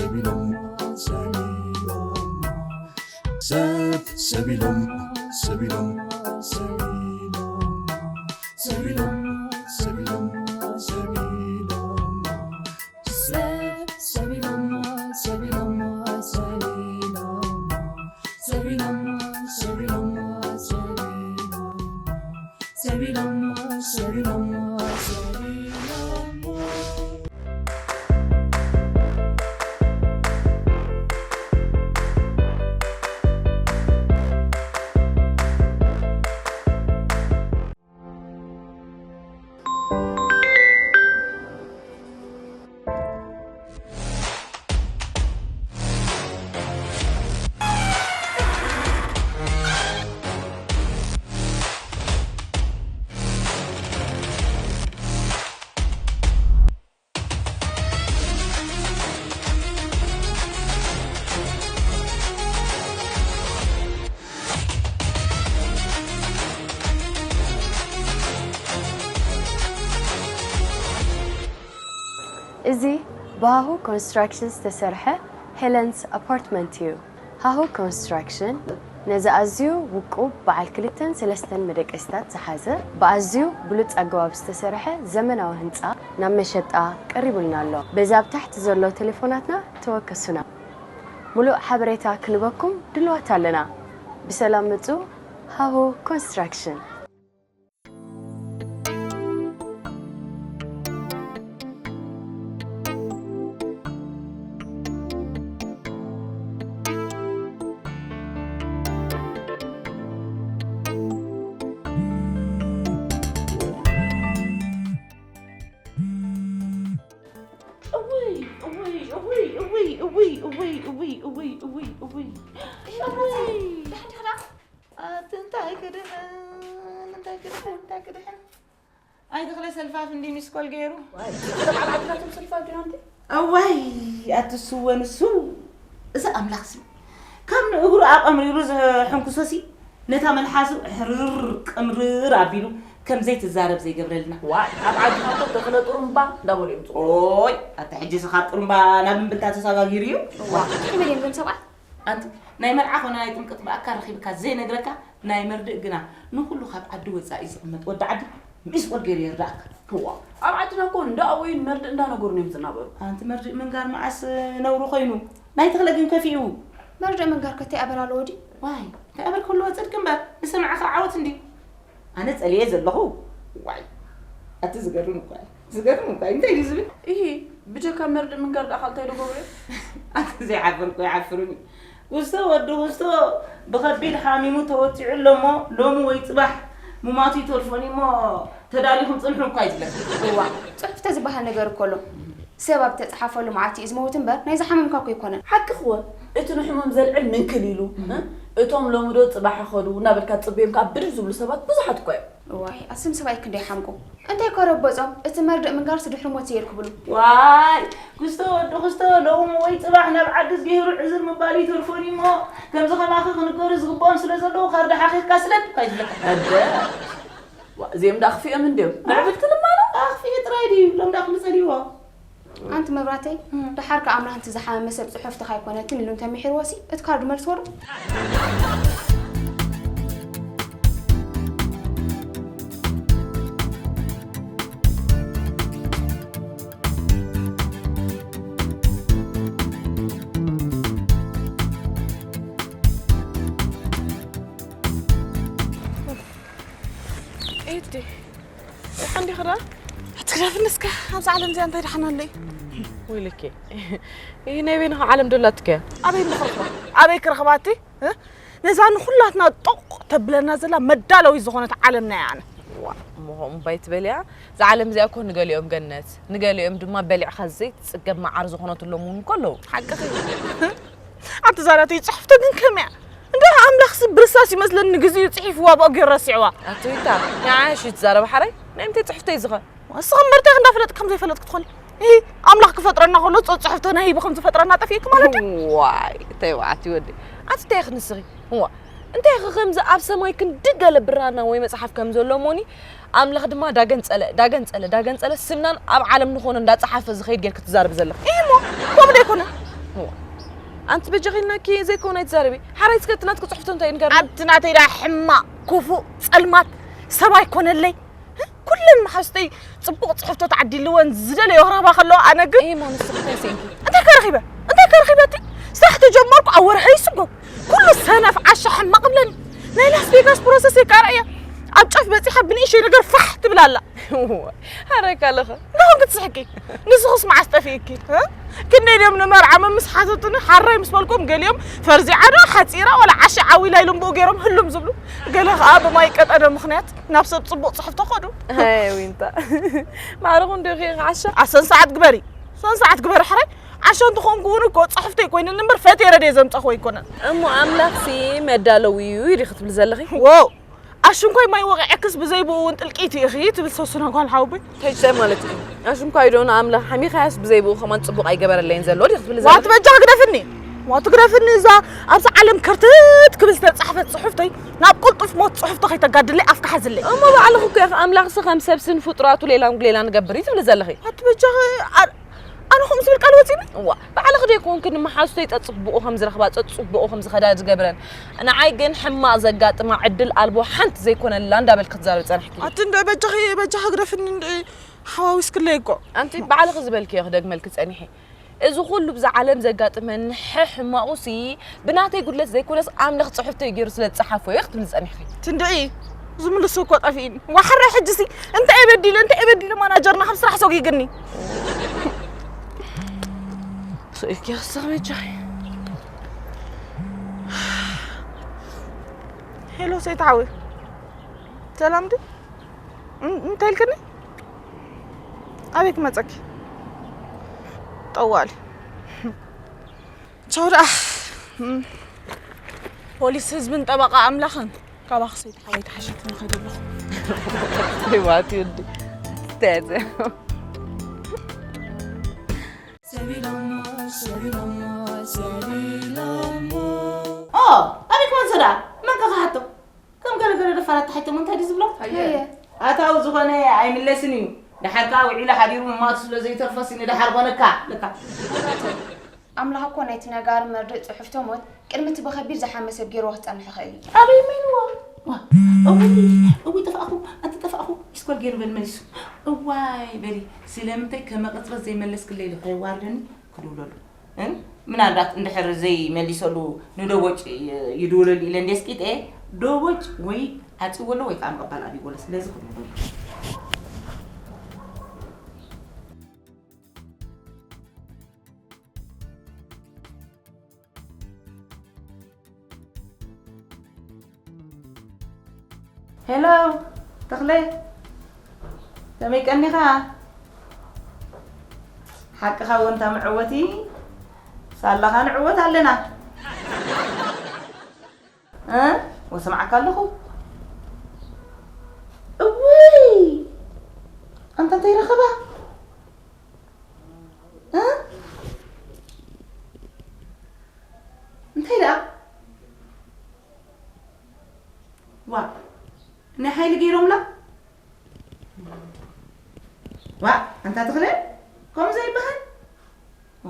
ሰብ ኢሎም ሰብ ኢሎም ሰብ ሰብ ኢሎም ሰብ ኢሎም ሰብ ኢሎም ሰብ ኢሎም ሰብ ኢሎም ሰብ ሰብ ኢሎም ሰብ ኢሎም ሰብ ኢሎም ሰብ ኢሎም ሰብ ኢሎም ሰብ ኢሎም ሰብ ኢሎም ሰብ ኢሎም እዚ ብሃሁ ኮንስትራክሽን ዝተሰርሐ ሄለንስ ኣፓርትመንት እዩ። ሃሁ ኮንስትራክሽን ነዚ ኣዝዩ ውቁብ በዓል ክልተን ሰለስተን መደቀሲታት ዝሓዘ ብኣዝዩ ብሉጽ ኣገባብ ዝተሰርሐ ዘመናዊ ህንጻ ናብ መሸጣ ቀሪቡልና ኣሎ። በዚ ኣብ ታሕቲ ዘሎ ቴሌፎናትና ተወከሱና። ሙሉእ ሓበሬታ ክንበኩም ድልዋት ኣለና። ብሰላም ምጹ። ሃሁ ኮንስትራክሽን። እውይ እውይ እውይ እውይ እውይ እውይ እውይ እውይ እውይ እውይ እውይ እውይ እውይ። ኣቲ እንታይ ክድሕን እንታይ ክድሕን እንታይ ክድሕን። ኣይ ተኽለ ሰልፋፍ እንዲ ሚስኮል ገይሩ። ዋይ ተባዕባዕትናቶም ሰልፋፍ ዲና እንዲ። እዋይ ኣቲ ስወ ንሱ እዚ ኣምላኽሲ ካብ ንእግሩ ኣቐምሪሩ ዝሕንኩሶሲ ነታ መልሓሱ ሕርር ቅምርር ኣቢሉ ከም ዘይትዛረብ ዘይገብረልና። ዋይ ኣብ ዓድና እኮ ተኽለ ጥሩምባ እንዳበሉ እዮም ዝፅውዑ። ኦይ ኣቲ ሕጂ ስኻብ ጥሩምባ ናብ እምብልታ ተሰጋጊሩ እዩ። ዋይ እንታይ መን እዮም እዞም ሰብኣይ? ኣንቲ ናይ መርዓ ኾነ ናይ ጥምቀት ብኣካል ረኺብካ ዘይነግረካ ናይ መርድእ ግና ንኹሉ ካብ ዓዲ ወፃኢ ዝቕመጥ ወዲ ዓዲ ሚስቆል ገይሩ የርዳእካ። እዋ ኣብ ዓድና እኮ እንዳ ኣወይን መርድእ እንዳነገሩን እዮም ዝናበሩ። ኣንቲ መርድእ ምንጋር መዓስ ነውሪ ኮይኑ ናይ ተኽለ ግን ከፊኡ። መርድእ ምንጋር ከ እንታይ ኣበል ኣለዎ ድዩ? ዋይ እንታይ ኣበል ክህልዎ ፅድቂ እምበር ንሰማዕኻ ዓወት እንድዩ። ኣነ ጸሊኤ ዘለኹ። ዋይ ኣቲ ዝገርም እኳ እዩ። ዝገርም እኳ እዩ። እንታይ ድዩ ዝብል? እሂ ብጀካ መርድእ ምንጋር ደኣ ካልታይ ዶ ገብረ? ኣቲ ዘይሓፍር እኮ ይሓፍሩኒ። ውስቶ ወዲ ውስቶ ብኸቢድ ሓሚሙ ተወጺዑ ኣሎ እሞ ሎሚ ወይ ጽባሕ ሙማቱ ይተርፎን እዩ እሞ ተዳሊኹም ጽንሑ እኳ እዩ ዝብለካ። እዋ ጽሑፍ ተዝበሃል ነገር እኮ ኣሎ። ሰብ ኣብ ተጽሓፈሉ መዓልቲ እዩ ዝመውት እምበር ናይ ዝሓመምካ እኮ ኣይኮነን። ሓቅኺ እወ፣ እቲ ንሕሙም ዘልዕል ምንክል ኢሉ፣ እቶም ሎሚ ዶ ጽባሕ ይኸዱ እናበልካ ትጽበዮም ከኣ ብድድ ዝብሉ ሰባት ብዙሓት እኮ እዮም። እዋይ ኣስም ሰብኣይ ክንደይ ሓምቁ። እንታይ ከረበጾም እቲ መርድእ ምንጋርሲ ድሕሪ ሞት ዘየር ክብሉ። ዋይ ክስቶ ወዲ ክስቶ ሎሚ ወይ ጽባሕ ናብ ዓዲ ዝገይሩ ዕዝር ምባል ይተርፎን እዩ እሞ ከምዚ ከማኺ ክንገሩ ዝግብኦም ስለ ዘለዉ ካርዲ ሓኺኽካ ስደድ እኳ ይብለካ። ኣደ ዋ፣ እዚኦም ደኣ ክፊኦም እንድዮም። ምዕብልቲ ልማኖ? ኣኽፊኡ ጥራይ ድዩ? ሎም ደኣ ክምጸልይዎ። ኣንቲ መብራተይ፣ ደሓር ከኣ ኣምላኽ ነቲ ዝሓመመ ሰብ ጽሑፍትኻ ኣይኮነትን ኢሉ እንተሚሒርዎሲ፣ እቲ ካርድ መልስዎ ዶ? ኤዲ፣ ደሓን ዲኺ ደኣ? ኣትግደፍኒ እስከ፣ ኣብዚ ዓለም እዚኣ እንታይ ደሓን ኣሎ እዩ? ወይለኪ፣ ይህ ናይ በይንኻ ዓለም ዶ ኣላትኪ እያ? ኣበይ እንዶ ክረኽባ? ኣበይ ክረኽባ እቲ? እ? ነዛ ንኹላትና ጦቕ ተብለና ዘላ መዳለዊት ዝኾነት ዓለምና እያ ኣነ። ዋ፣ እሞ ከምኡ እምባ ኣይትበልያ። እዛ ዓለም እዚኣ እኮ ንገሊኦም ገነት፣ ንገሊኦም ድማ በሊዕኻ ዘይትጽገብ መዓር ዝኾነትሎም እውን እኮ ኣለዉ። ሓቅኺ። ኣቲ ዛራተይ ጽሕፍቶ ግን ከመይ እያ? እንዳ ኣምላኽሲ ብርሳስ ይመስለኒ ንግዚኡ ጽሒፍዋ ብኦ ገይሩ ረሲዕዋ። ኣቲ ዊታ፣ ንዓሽ ትዛረብ ሓራይ? ናይ ምንታይ ጽሕፍተይ ዝኸ? ንስኺ እምበር እንታይ እንዳፈለጥኪ ከም ዘይፈለጥኪ ትኾኒ? እሂ፣ ኣምላኽ ክፈጥረና ከሎ ጾ-፣ ጽሕፍቶ ናይ ሂቡ ከም ዝፈጥረና ጠፊእኪ ማለት ድዩ? ዋይ፣ እንታይ ወዓቲ ወዲ። ኣቲ እንታይ ኢኺ ንስኺ? እዋ፣ እንታይ ኢኺ ከምዚ ኣብ ሰማይ ክንዲ ገለ ብራና ወይ መጽሓፍ ከም ዘሎ እሞኒ፣ ኣምላኽ ድማ ዳገንጸለ፣ ዳገንጸለ፣ ዳገንጸለ ስምናን ኣብ ዓለም ንኾኖ እንዳጸሓፈ ዝኸይድ ጌርኪ ትዛረቢ ዘለኺ? እሂ እሞ፣ ከምኡ ዶ ኣይኮነን? ኣንቲ በጃኺ ኢልናኪ ዘይኮነ ኣይትዛረቢ። ሓራይ እስከ እቲ ናትኪ ጽሕፍቶ እንታይ እዩ ንገርኒ? ኣብቲ ናተይ ደኣ ሕማቕ፣ ክፉእ፣ ጸልማት ሰብ ኣይኮነለይ። ኩለን መሓዙተይ ጽቡቕ ጽሕፍቶ ተዓዲልወን ዝደለዮ ክረኽባ ከለዋ ኣነ ግን እይ፣ ማ ንስኺ እንታይ ሰኢንኪ? እንታይ ከረኺበ? እንታይ ከረኺበ እቲ? ስራሕ ተጀመርኩ ኣብ ወርሒ ይስጎም። ኩሉ ሰነፍ ዓሻ ሕማቕ እብለኒ። ናይ ላስ ቬጋስ ፕሮሰስ የቃርዕያ። ኣብ ጫፍ በጺሓ ብንእሽተይ ነገር ፋሕ ትብል ኣላ። ሓራይ ካልኸ? ንኹን ክትስሕቂ። ንስኽስ መዓስ ጠፊእኪ? እ? ክንደይ ድዮም ንመርዓ መምስ ሓተቱኒ፣ ሓራይ ምስ በልኩም ገሊኦም ፈርዚዓ ዶ ሓጺራ ወላ ዓሻ ዓዊላ ኢሎም ብኡ ገይሮም ህሉም ዝብሉ። ገለ ኸኣ ብማይ ቀጠነ ምኽንያት ናብ ሰብ ጽቡቕ ጽሕፍቶ ኸዱ። ኣይ ዊንታ። ማዕረኹ እንዲኺ ዓሻ። ኣሰን ሰዓት ግበሪ። ኣሰን ሰዓት ግበሪ ሕራይ። ዓሻ እንተኾንኩ እውን እኮ ጽሕፍተይ ኮይነን እምበር ፈቴረ ድየ ዘምጻኹ ኣይኮነን። እሞ ኣምላኽሲ መዳለዊ እዩ ኢልኺ ክትብሊ ዘለኺ? ዋው! ኣሽንኳይ ማይ ወቒዐክስ ብዘይ ብኡ እውን ጥልቂት ኢኺ ትብል ሰሱና ጓል ሓወቦይ። እንታይ ማለት እዩ? ኣሽንኳይ ዶ ንኣምላኽ ሓሚኻያስ ብዘይ ብኡ ከማን ጽቡቕ ኣይገበረለይን ዘሎ ድዩ ክትብሊ ዘለኺ? ዋት በጃ ግደፍኒ። ዋት ግደፍኒ እዛ ኣብዚ ዓለም ከርትት ክብል ዝተጻሕፈት ጽሑፍተይ ናብ ቅልጡፍ ሞት ጽሑፍቶ ከይተጋድለይ ኣፍካ ሓዝለይ። እሞ ባዕልኺ እኮ ኢኺ ኣምላኽሲ ከም ሰብስን ፍጡራቱ ሌላን ጉሌላን ንገብር እዩ ትብሊ ዘለኺ። ኣቲ በጃኺ ኣ-፣ ኣነ ከምኡ ዝብል ቃል ወጺኒ? እዋ፣ ባዕልኺ ዶ ይኮንኪ ንመሓዙተይ ጸጽቡቑ ከም ዝረኽባ፣ ጸጽቡቑ ከም ዝኸዳ ዝገብረን? ንዓይ ግን ሕማቕ ዘጋጥማ ዕድል ኣልቦ ሓንቲ ዘይኮነላ እንዳበልኪ ትዛረቢ ጸናሕኪ። ኣቲ እንደ በጃኺ፣ በጃኺ ግደፍኒ እንደ ሓዋዊስክለይ እኮ። ኣንቲ ባዕልኺ ዝበልክዮ ክደግመልኪ ጸኒሐ። እዚ ኩሉ ብዛ ዓለም ዘጋጥመኒ ሕማቑሲ ብናተይ ጉድለት ዘይኮነስ ኣምላኽ ጽሑፍተይ ገይሩ ስለ ዝጸሓፎ እየ ክትብሊ ጸኒሕኪ። ትንድዒ ዝምልሱ እኮ ጠፊእኒ። ዋሕራይ ሕጂሲ እንታይ በዲለ፣ እንታይ በዲለ ማናጀርና ካብ ስራሕ ሰጒግኒ። ስኢልኪ ክስኽ በጃኺ። ሄሎ ሰይት ሓወይ። ሰላም ድዩ? እን-፣ እንታይ ኢልክኒ? ኣበይ ክመጸኪ? ጠዋሊ። ቻው ደኣ። እም። ፖሊስ ህዝብን ጠበቓ ኣምላኽን ካባኺ ሰይቲ ሓወይ ተሓሸክኒ ከይደ ኣለኹ። ይዋት ይወዲ። ተያዘ። ኦ፣ ኣበይ ክመጽእ ደኣ? መን ከ ክሓቶ? ከም ገለ ገለ ደፋራት ተሓይቶም እንታይ ድዩ ዝብሎ? ኣየ። ኣታዊ ዝኾነ ኣይምለስን እዩ። ደሓር ከኣ ውዒሉ ሓዲሩ ምማቱ ስለ ዘይተርፎሲ ንደሓር ኮነካ፣ ለካ። ኣምላኽ እኮ ናይቲ ነጋሪ መርድእ ጽሑፍቶ ሞት ቅድሚ እቲ ብኸቢድ ዝሓመ ሰብ ገይርዎ ክጸንሕ ይኽእል እዩ። ኣበይ መይንዎ? ዋ፣ እውይ፣ እውይ፣ ጠፋእኹ፣ ኣቲ ጠፋእኹ፣ ሚስኮል ገይሩ በል መሊሱ። እዋይ፣ በሊ፣ ስለምንታይ ከመ ቅጽበት ዘይመለስክለይ ኢሉ ከየዋርደኒ ክድውለሉ። እ? ምናልባት እንድሕር ዘይመሊሰሉ ንዶቦጭ ይ-፣ ይድውለሉ ኢለ እንድየ ስቂጠ፣ ዶቦጭ ወይ ዓጽዎ ኣሎ ወይ ከዓ ምቕባል ኣብይዎ ኣሎ። ስለዚ ክድውለሉ። ሄሎ፣ ተኽለ፣ ከመይ ቀኒኻ? ሓቅኻ ወንታ መዕወቲ፣ ሳላኻ ንዕወት ኣለና። እ? ወስምዓካ ኣለኹ። እውይ! ኣንታ እንታይ ረኸባ? እ? እንታይ ደኣ? ዋ፣ ናይ ሓይሊ ገይሮምላ? ዋ፣ ኣንታ ተኽለ፣ ከምኡ ዘይበሃል? ዋ፣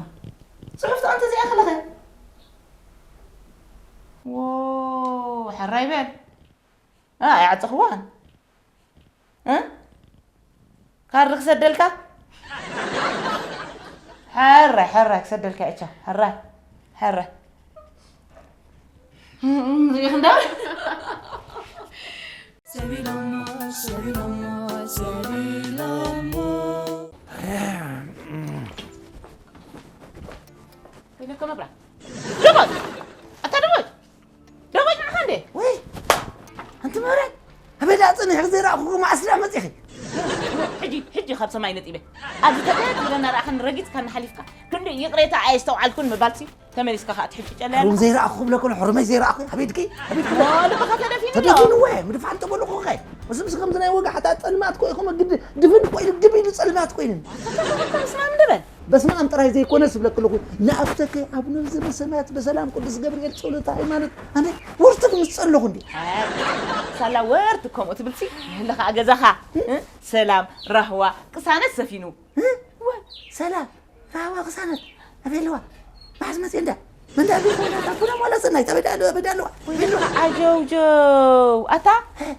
ጽሑፍ ተቐንተ ዘይኣኸለኸ? ዎ፣ ሕራይ በል። ኣ፣ ኣይዓጸኽዋን። እ? ካርድ ክሰደልካ? ሕራይ፣ ሕራይ ክሰደልካ እቻ። ሕራይ፣ ሕራይ። እም፣ እም፣ ሪኢኽ እንዳ? ሰቢሎሞ፣ ሰቢሎሞ፣ ሰቢሎሞ። ኢለካ መብራት። ደሞዝ! ኣታ ደሞዝ! ደሞዝ ንዓኻ እንዴ? ወይ! ኣንቲ መብራት! ኣበይ ደኣ ጸኒሕኪ ዘይረኣኹ መዓስ ደኣ መጺኺ? ሕጂ፣ ሕጂ ካብ ሰማይ ነጢበ። ኣብዚ ተገት ኢለና ረኣኻን ረጊጽካን ሓሊፍካ። ክንዲ ይቕሬታ ኣየስተውዓልኩን ምባልሲ ተመሊስካ ከኣ ትሕጭጨለያ ሕሩም ኣለኻ። ዘይረኣኹ ክብለኩ፣ ሕሩመይ ዘይረኣኹ። ኣበይ ድኪ? ኣበይ ድኪ? ኦ፣ ልብኻ ተደፊኑ ኣሎ። ተደፊኑ ወየ፣ ምድፋን ተበልኹ ከ። ምስምስከም ዝናይ ወጋ ሓታ ጸልማት ኮ ኢኹም ግድ ድፍን ኮይኑ ግብ ኢሉ ጸልማት ኮይንን። ኣታ ተፈከር ስማም ድበል። በስመ ኣብ ጥራይ ዘይኮነ ስብለክ ኣለኹ፣ ንኣብተከ ኣቡነ ዘበሰማያት በሰላም ቅዱስ ገብርኤል ጸሎተ ሃይማኖት ኣነ ወርትክ ምስ ጸለኹ እንዴ። ሳላ ወርት ከምኡ ትብልሲ፣ ለኻ ገዛኻ፣ እ? ሰላም፣ ራህዋ፣ ቅሳነት ሰፊኑ። እ? ወ-፣ ሰላም፣ ራህዋ፣ ቅሳነት፣ ኣበይ ኣለዋ? መዓዝ መጽእ እንዳ? ምን ዳሉ ሆና ታፉና ሞላ ሰናይ ተበዳሉ በዳሉ። ዓጀውጀው ኣታ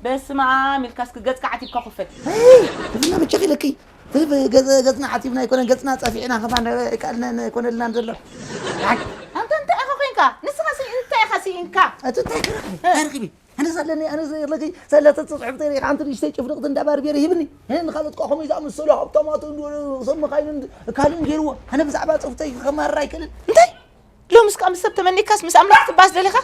በስመ ኣብ ኢልካ እስኪ ገፅካ ዓቲብካ ኮፈል። እፍና ብቻ ኢለኪ ገፅና ዓቲብና ኣይኮነን ገፅና ፀፊዕና ከማን ኣይኮነልናን ዘሎ። ኣንተ እንታይ ኢኻ ኮንካ? ንስኻ እንታይ ኢኻ ስኢንካ? እቲ እንታይ ክረኽቢ ኣይረኽቢ ኣነ ዘለኒ ኣነ ዘለኪ ሰለተ ፅሑፍተይ ሪኢኻ ሓንቲ ንእሽተይ ጭፍልቕቲ እንዳባርቤር ሂብኒ። ንኻልኦት ከዓ ከመይ ዝኣመሰሉ ሃብታማት ሰብ መኻይንን ካልእን ገይርዎ ኣነ ብዛዕባ ፅሑፍተይ ከማርር ኣይክእልን። እንታይ ሎምስ ከዓ ምስ ሰብ ተመኒካስ ምስ ኣምላኽ ትባስ ደሊኻ?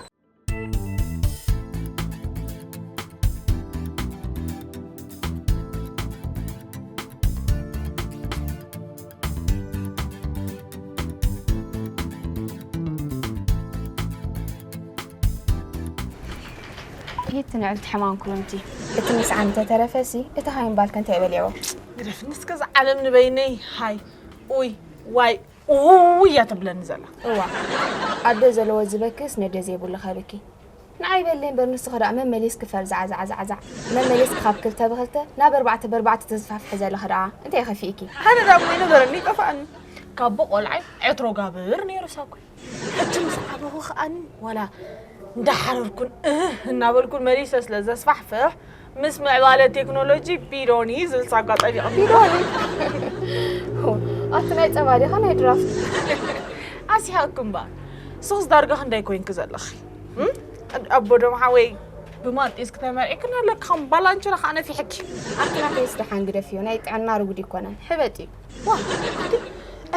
ሂድ ትንዕልቲ ሕማም ኩርምቲ። እቲ ምስዓም እንተተረፈሲ እቲ ሃይምባልከ እንታይ በሊዕዎ? ግደፍኒ እስከ እዛ ዓለም ንበይነይ ሃይ ኡይ ዋይ ኡይ እያ ተብለኒ ዘላ። እዋ ኣዶ ዘለዎ ዝበክስ ነደ ዘይብሉ ከብኪ። ንዓይ በሊ እምበር ንስኺ ደኣ መመሊስኪ ፈርዛዕዛዕዛዕዛዕ መመሊስኪ ካብ ክልተ ብክልተ ናብ ኣርባዕተ ብኣርባዕተ ተስፋሕፍሒ ዘለኺ ደኣ እንታይ ከፊእኪ? ሓደ ደኣ እሞ ይነበረኒ ይጠፍኣኒ። ካብ ቆልዓይ ዕትሮ ጋብር ነይሩ ሳኩ። ሕጂ ምስ ዓበኹ ከኣኒ ዋላ እንዳሓረርኩን እህ እናበልኩን መሊሰ ስለ ዘስፋሕፍሕ ምስ ምዕባለ ቴክኖሎጂ ቢዶኒ ዝብል ሳጓ ጠቢቕኒ። ቢዶኒ? ኣቲ ናይ ጸባ ዲኻ ናይ ድራፍት? ኣስሓቅኩ እምበኣር። ሱስ ዳርጋ ክንደይ ኮይንኪ ዘለኺ? እም? ኣቦ ዶም ሓወይ ብማጢስ ክተመርዒ ክነለካ ከም ባላንችራ ከዓ ነፊሕኪ። ኣቲ ናተይስ ደሓን ግደፍዮ ናይ ጥዕና ርጉድ ይኮነን ሕበጥ እዩ። ዋ ኣቲ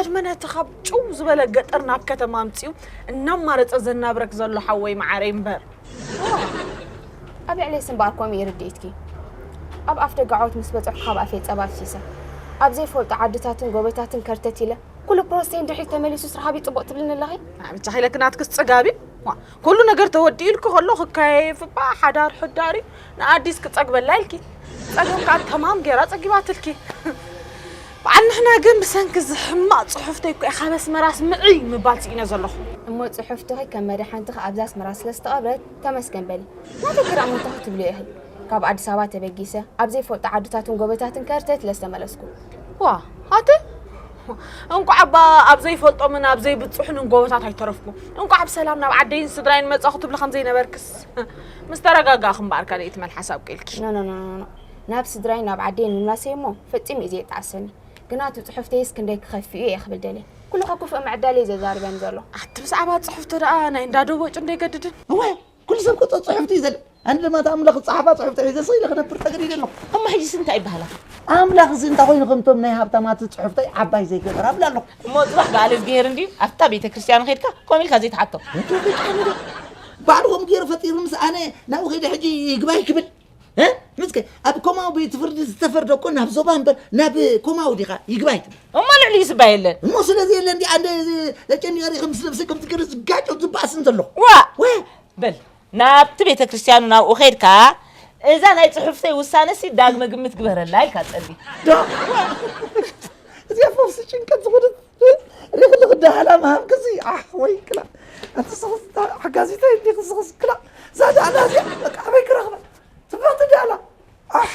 ዕድመ ነቲ ካብ ጭው ዝበለ ገጠር ናብ ከተማ ኣምጺኡ እናማረጸ ዘናብረክ ዘሎ ሓወይ መዓረይ እምበር። ኣብ ልዕለይስ እምበኣር ከምኡ እዩ ርድኢትኪ። ኣብ ኣፍ ደገ ዓወት ምስ በጻሕኩ ካብ ኣፈይ ጸባ ኣፍሲሰ ኣብ ዘይፈልጦ ዓድታትን ጎቦታትን ከርተት ኢለ ኩሉ ፕሮሰሰይ ንድሕሪት ተመሊሱስ ረሃብ እዩ ጽቡቕ ትብልኒ ኣለኺ? ብቻ ኢለኪ ናትክስ ጽጋብ እዩ። ኩሉ ነገር ተወዲኡልኪ ከሎ ክካየፍ እባ ሓዳር ሕዳር እዩ። ንኣዲስ ክጸግበላ ኢልኪ ጸገም ከዓ ተማም ገይራ ጸጊባትልኪ። በዓል ንሕና ግን ብሰንኪ እዚ ሕማቕ ጽሑፍተይ እኮ እየ ካብ ኣስመራስ ምዕይ ምባል ስኢነ ዘለኹ። እሞ ጽሑፍትኺ ከም መድሓንትኺ ኣብዛ ኣስመራ ስለ ዝተቐብረት ተመስገን በሊ። ናተይ ግዳ እሞ እንታይ ክትብልዮ ኢኺ? ካብ ኣዲስ ኣበባ ተበጊሰ ኣብ ዘይፈልጦ ዓድታትን ጎቦታትን ከርተት ኢለ ዝተመለስኩ። ዋ ሃተ እንቋዕ እባ ኣብ ዘይፈልጦምን ኣብ ዘይብፅሑንን ጎቦታት ኣይተረፍኩ። እንቋዕ ብሰላም ናብ ዓደይን ስድራይን መፃኹ ትብሊ ከም ዘይነበርክስ። ምስ ተረጋጋእኺ እምበኣር ካልኣይቲ መን ሓሳብ ቀልኪ። ኖ ኖ ኖ ኖ ናብ ስድራይን ናብ ዓደይን ምምላሰይ እሞ ፈፂሙ እዩ ዘየጣዕሰኒ። ግና እቲ ፅሑፍተይስ ክንደይ ክኸፍእ እዩ እየ ክብል ደልየ። ኩሉ ካብ ክፉእ ምዕዳል እዩ ዘዛርበኒ ዘሎ። ኣቲ ብዛዕባ ፅሑፍቶ ደኣ ናይ እንዳ ዶቦ ጭንዶ ኣይገድድን። እወ ኩሉ ሰብ ክፅሕፍቲ እዩ ዘለ ኣነ ድማ እታ ኣምላኽ ዝፀሓፋ ፅሑፍቲ ሒዘ ስቕ ኢለ ክነብር ተገዲደ ኣለኹ። እሞ ሕጂስ እንታይ ይበሃላ? ኣምላኽ እዚ እንታይ ኮይኑ ከምቶም ናይ ሃብታማት ፅሑፍተይ ዓባይ ዘይገበራ እብላ ኣለኹ። እሞ ፅባሕ በዓል እዝግሄር እንድዩ ኣብታ ቤተ ክርስቲያን ኸይድካ ኮሚልካ ዘይትሓቶ። እንዶ በቃ ንዶ ባዕሉ ከምኡ ገይሩ ፈጢሩ ምስ ኣነ ናብኡ ከይደ ሕጂ ይግባይ ክብል እ? ምስከ ኣብ ኮማዊ ቤት ፍርዲ ዝተፈርደ እኮ ናብ ዞባ እምበር ናብ ኮማዊ ዲኻ ይግባይ ትብል? እሞ ልዕሊኡ ዝባ የለን። እሞ ስለዚ የለን ዲ ኣንደ ተጨኒቐ ሪኸ ምስ ነብሰይ ከምዚ ገይረ ዝጋጨው ዝበኣስን ዘለኹ። ዋ! ወ በል ናብቲ ቤተ ክርስቲያኑ ናብኡ ኸይድካ እዛ ናይ ጽሑፍተይ ውሳነሲ ዳግመ ግምት ግበረላ ኢልካ ጸሊ። ዶ እዚኣ ፈውሲ ጭንቀት ዝኾነት ሪኽሊ ክዳሃላ ምሃብክሲ ኣሕ ወይ ክላ ኣቲ ስኽስ ሓጋዚተይ እንዲ ክስኽስ ክላ እዛ ዳዕላ እዚኣ በቃ ኣበይ ክረኽባ ጽብቕቲ ዳዕላ ኣሕ